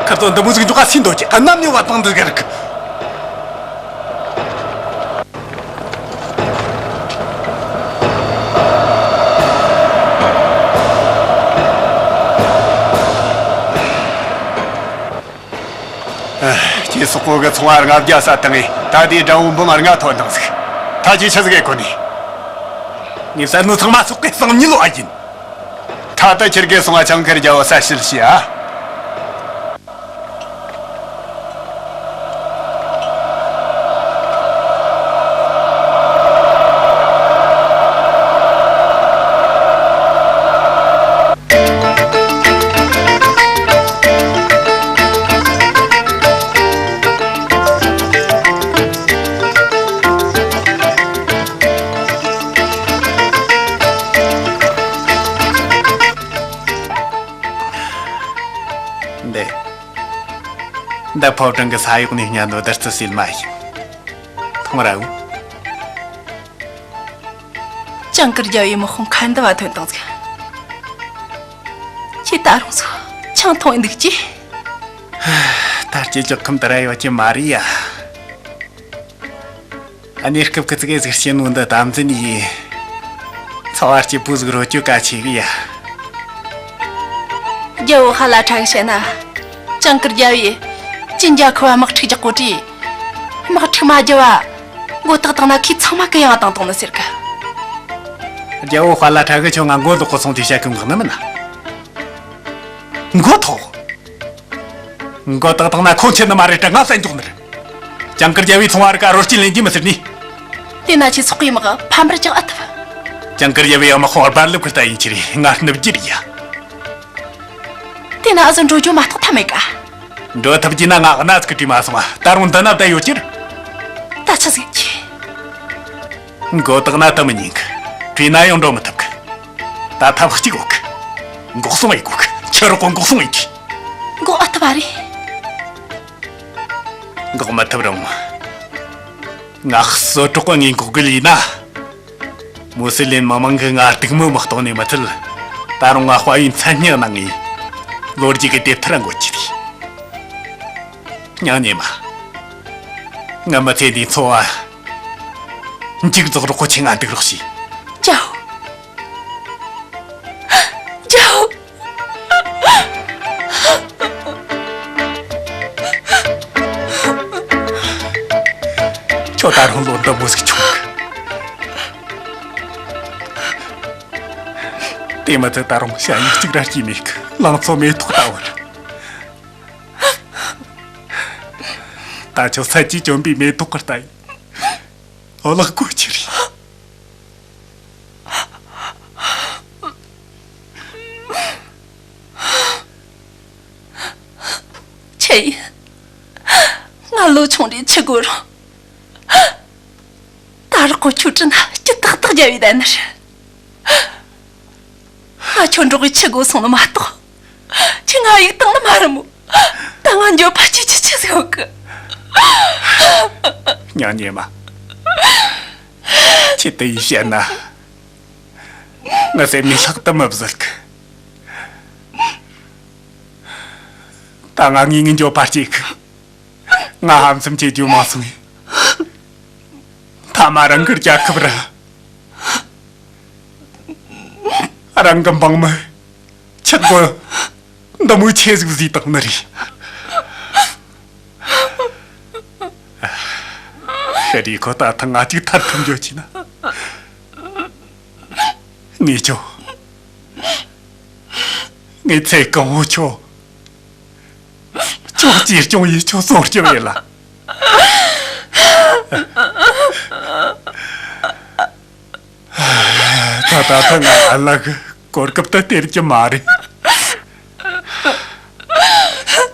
ཁར་ཚོ་འདི་མོ་ཟིག་འཇོག་ག་སིན་དོ་ཀྱི་གནམ་ནས་བ་དང་འདི་ག་རིག། ཁྱེད་སོག་པོ་གི་ཚོང་བ་ལྔ་བརྒྱ་ས་བཏང་ངས་ད་ལྟའི་དགྲ་བོ་འབུམ་ལྔ་ཐོན་བཏང་ཟིག། ད་ཁྱེད་ཆི་ཟིག་གི་གོ་ནི། ངས་བསད་ནོ་ཚང་མ་སོག་པོའི་སང་ཉིན་ལོ་ཨ་ཡིན། ད་ལྟ་ཁྱེད་ཀྱིས་སོང་ང་ཆང་ཁར་རྒྱལ་བོ་གསལ་བཤད་བྱས་ཨ། འདི། འདི་ཕོ་བྲང་གི་ས་འོག་ནས་བརྙན་ནོ་བདུད་རྩི་སིལ་མ་ཡིན། མཐོང་ར་འུ། ཇིང་གིར་རྒྱལ་བོའི་དམག་དཔུང་ཁ་འདི་བ་ཐོན་བཏང་ཟིག་ཁྱེད་ད་རུང་སོ་ཆང་འཐུང་འདུག་ཅི། ད་སྐྱེ་ལྕོག་ཁམས་དུ་ར་ཡོད་ཀྱི་མ་རེད་ཡ། གནས་སྐབས་ཀྱི་ཙི་གེ་ཟིག་བྱེད་ནོ་འདི་དམ་འཛིན་ཡིན། འཚོ་བ་སྐྱིད་པོ་ཟིག་རོལ་རྒྱུ་གལ་ཆེ་གི་ཡ། རྒྱལ་བོ་ཧ་ལ་ཁྲ་གི་བཤད་ན། ཇིང་གིར་རྒྱལ་བོས་ཅིན་རྒྱལ་ཁབ་བ་དམག་འཁྲུག་རྒྱག་གོ་དུས། དམག་འཁྲུག་མ་བརྒྱབ་བ། མགོ་བཏགས་བཏང་ན་ཁོས་ཚང་མ་གུ་ཡངས་བཏང་བཏང་ནི་ཟེར་གི། རྒྱལ་བོ་ཧ་ལ་ཁྲ་གི་ཁྱོད་ང་མགོ་ལོག་གོ་སོང་དུས་བཤད་གི་འགག་ནི་མིན་ན། མགོ་ཐོག་མགོ་བཏགས་བཏང་ན་ཁོ་ཁྱེད་ནི་མ་རེད་དྲ་ང་བསད་འཇོག་ནི་རེད། ཇིང་གིར་རྒྱལ་བོའི་ཚོང་བ་རིགས་ཀ་རོ་སྐྱིན་ལེན་རྒྱུ་མི་ཟེར་ནི། དེ་ན་ཁྱེད་སོག་གི་དམག་ཕམ་པར་ཅང་ཨ་ཐུབ། ཇིང་གིར་རྒྱལ་བོའི་དམག་དཔུང་རྦ་རླབས་ཀྱི་ལྟ་ཡིན་ཁྱེར་ང་སྣུབ་རྒྱུ་རེད་ཡ། དེ་ན་ཨ་ཟོ་འགྲོ་རྒྱུ་མ་གཏོགས་ཐབས་མེད་ཀ། འགྲོ་ཐུབ་རྒྱུ་ན་ང་གནའ་ཚིག་གི་བྲིས་མ་སོང་བ་ད་རུང་འདི་ན་བསྡད་ཡོད་ཀྱིར། ད་ཆི་ཟིག་གི། མགོ་བཏགས་ན་དུ་མི་ཉན་གི། བྲིས་ན་ཡང་འགྲོ་མི་ཐུབ་གི། ད་ཐབས་གཅིག་ཡོད་གི། འགོག་སྲུང་ཡེད་དགོས་གི། ཁྱི་རོགས་གོ་འགོག་སྲུང་ཡེད་གི། འགོག་ཨ་ཐུབ་པ་རེད། འགོག་མི་ཐུབ་རུང་། ང་གསོད་གྲོགས་ངས་འགོག་གི་ལས་ན། མུ་སི་ལིན་མི་མང་གི་ང་སྡིགས་མོ་མི་གཏོང་ནས་མི་ཚད། ད་རུང་ང་དཔའ་བོའི་མཚན་སྙན་གནང་ངས། ལོ་རྒྱུས་ཀྱི་དེབ་ཐེར་འགོད་ཀྱི་རེད། སྙིང་ཉེ་མ། ང་མི་ཚེ་འདིའི་འཚོ་བ། མཇུག་རྫོགས་རོགས་ཁོ་ཆེ་ང་འདུག་རོགས་ཞེས། ཇའོ། ཇའོ། ཁྱོད་ད་རུང་ལོ་འདི་མོ་ཟིག་ཆུང་གི། དེ་མི་ཚད་ད་རུང་ཞ་ཡིས་གཅིག་ར་སྐྱེས་མེད་གི། ལང་ཚོ་མེ་ཏོག་ལྟ་བུ་རེད། ད་ཁྱོད་ས་ཀྱིས་གྱོན་པའི་མེ་ཏོག་གི་ལྟ་ཡིན། འོ་ལག་གོ་ཆི་རེད། ཆེ་ཡིན། ང་ལོ་ཆུང་རེད་ཆི་དགོས་རུང་། ད་རག་གོ་ཁྱོད་དྲིན་ན་སྐྱིད་ཏག་ཏག་རྒྱབ་ཡི་བསྡད་ནི་རེད། ང་ཁྱོད་འགྲོགས་གི་ཆི་དགོས་སོང་ནི་མ་གཏོགས། ཁྱེད་ང་ཡིག་བཏང་ནི་མ་རེད་མོ། ད་ང་འགྱོད་པ་ཆེ་ཆེ་ཆེ་ཟིག་ཡོད་གི། སྙིང་ཉེ་མ། ཁྱེད་དེ་ཡིས་བཤད་ན། ང་སེམས་ནས་ལྷག་ཏུ་མི་བཟོད་གི། ད་ང་ངེས་ངེས་འགྱོད་པ་སྐྱེ་གི། ང་ཧམ་སེམས་བྱེད་རྒྱུ་མ་སོང་ངས། མཐའ་མ་རང་གི་རྒྱལ་ཁབ་ར། རང་གི་འབངས་མི། ཆག་སྒོ། འདི་མོའི་ཆེ་ཟིག་བཟོས་བཏང་ནི་རེད། ཤི་རེ་ཁོ་ད་ཐང་ང་གཅིག་ཐར་ཐུབ་འགྱོ་ཅི་ན། ངས་ཁྱོ། ངས་ཚེ་གང་བོ་ཁྱོ། ཁྱོད་གཅེས་སྐྱོང་ཡེ་ཁྱོད་སྲུང་སྐྱོབ་ཡེ་ལ། ད་ད་ད་ང་ཨ་ལ་གི་གོ་སྐབས་ད་སྟེར་གྱི་མ་རེད།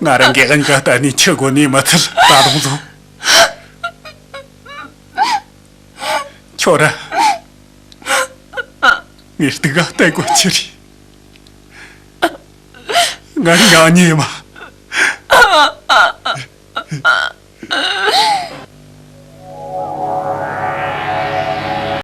ང་རང་གི་ཨན་ག་ད་ནི་ཁྱི་དགོ་ནི་མ་ཚད་ད་རུང་བཟོ། ཁྱོད་ར། ངས་སྡུག་ག་བལྟ་དགོས་ཆི་རེད། ང་རང་ཉེ་མ།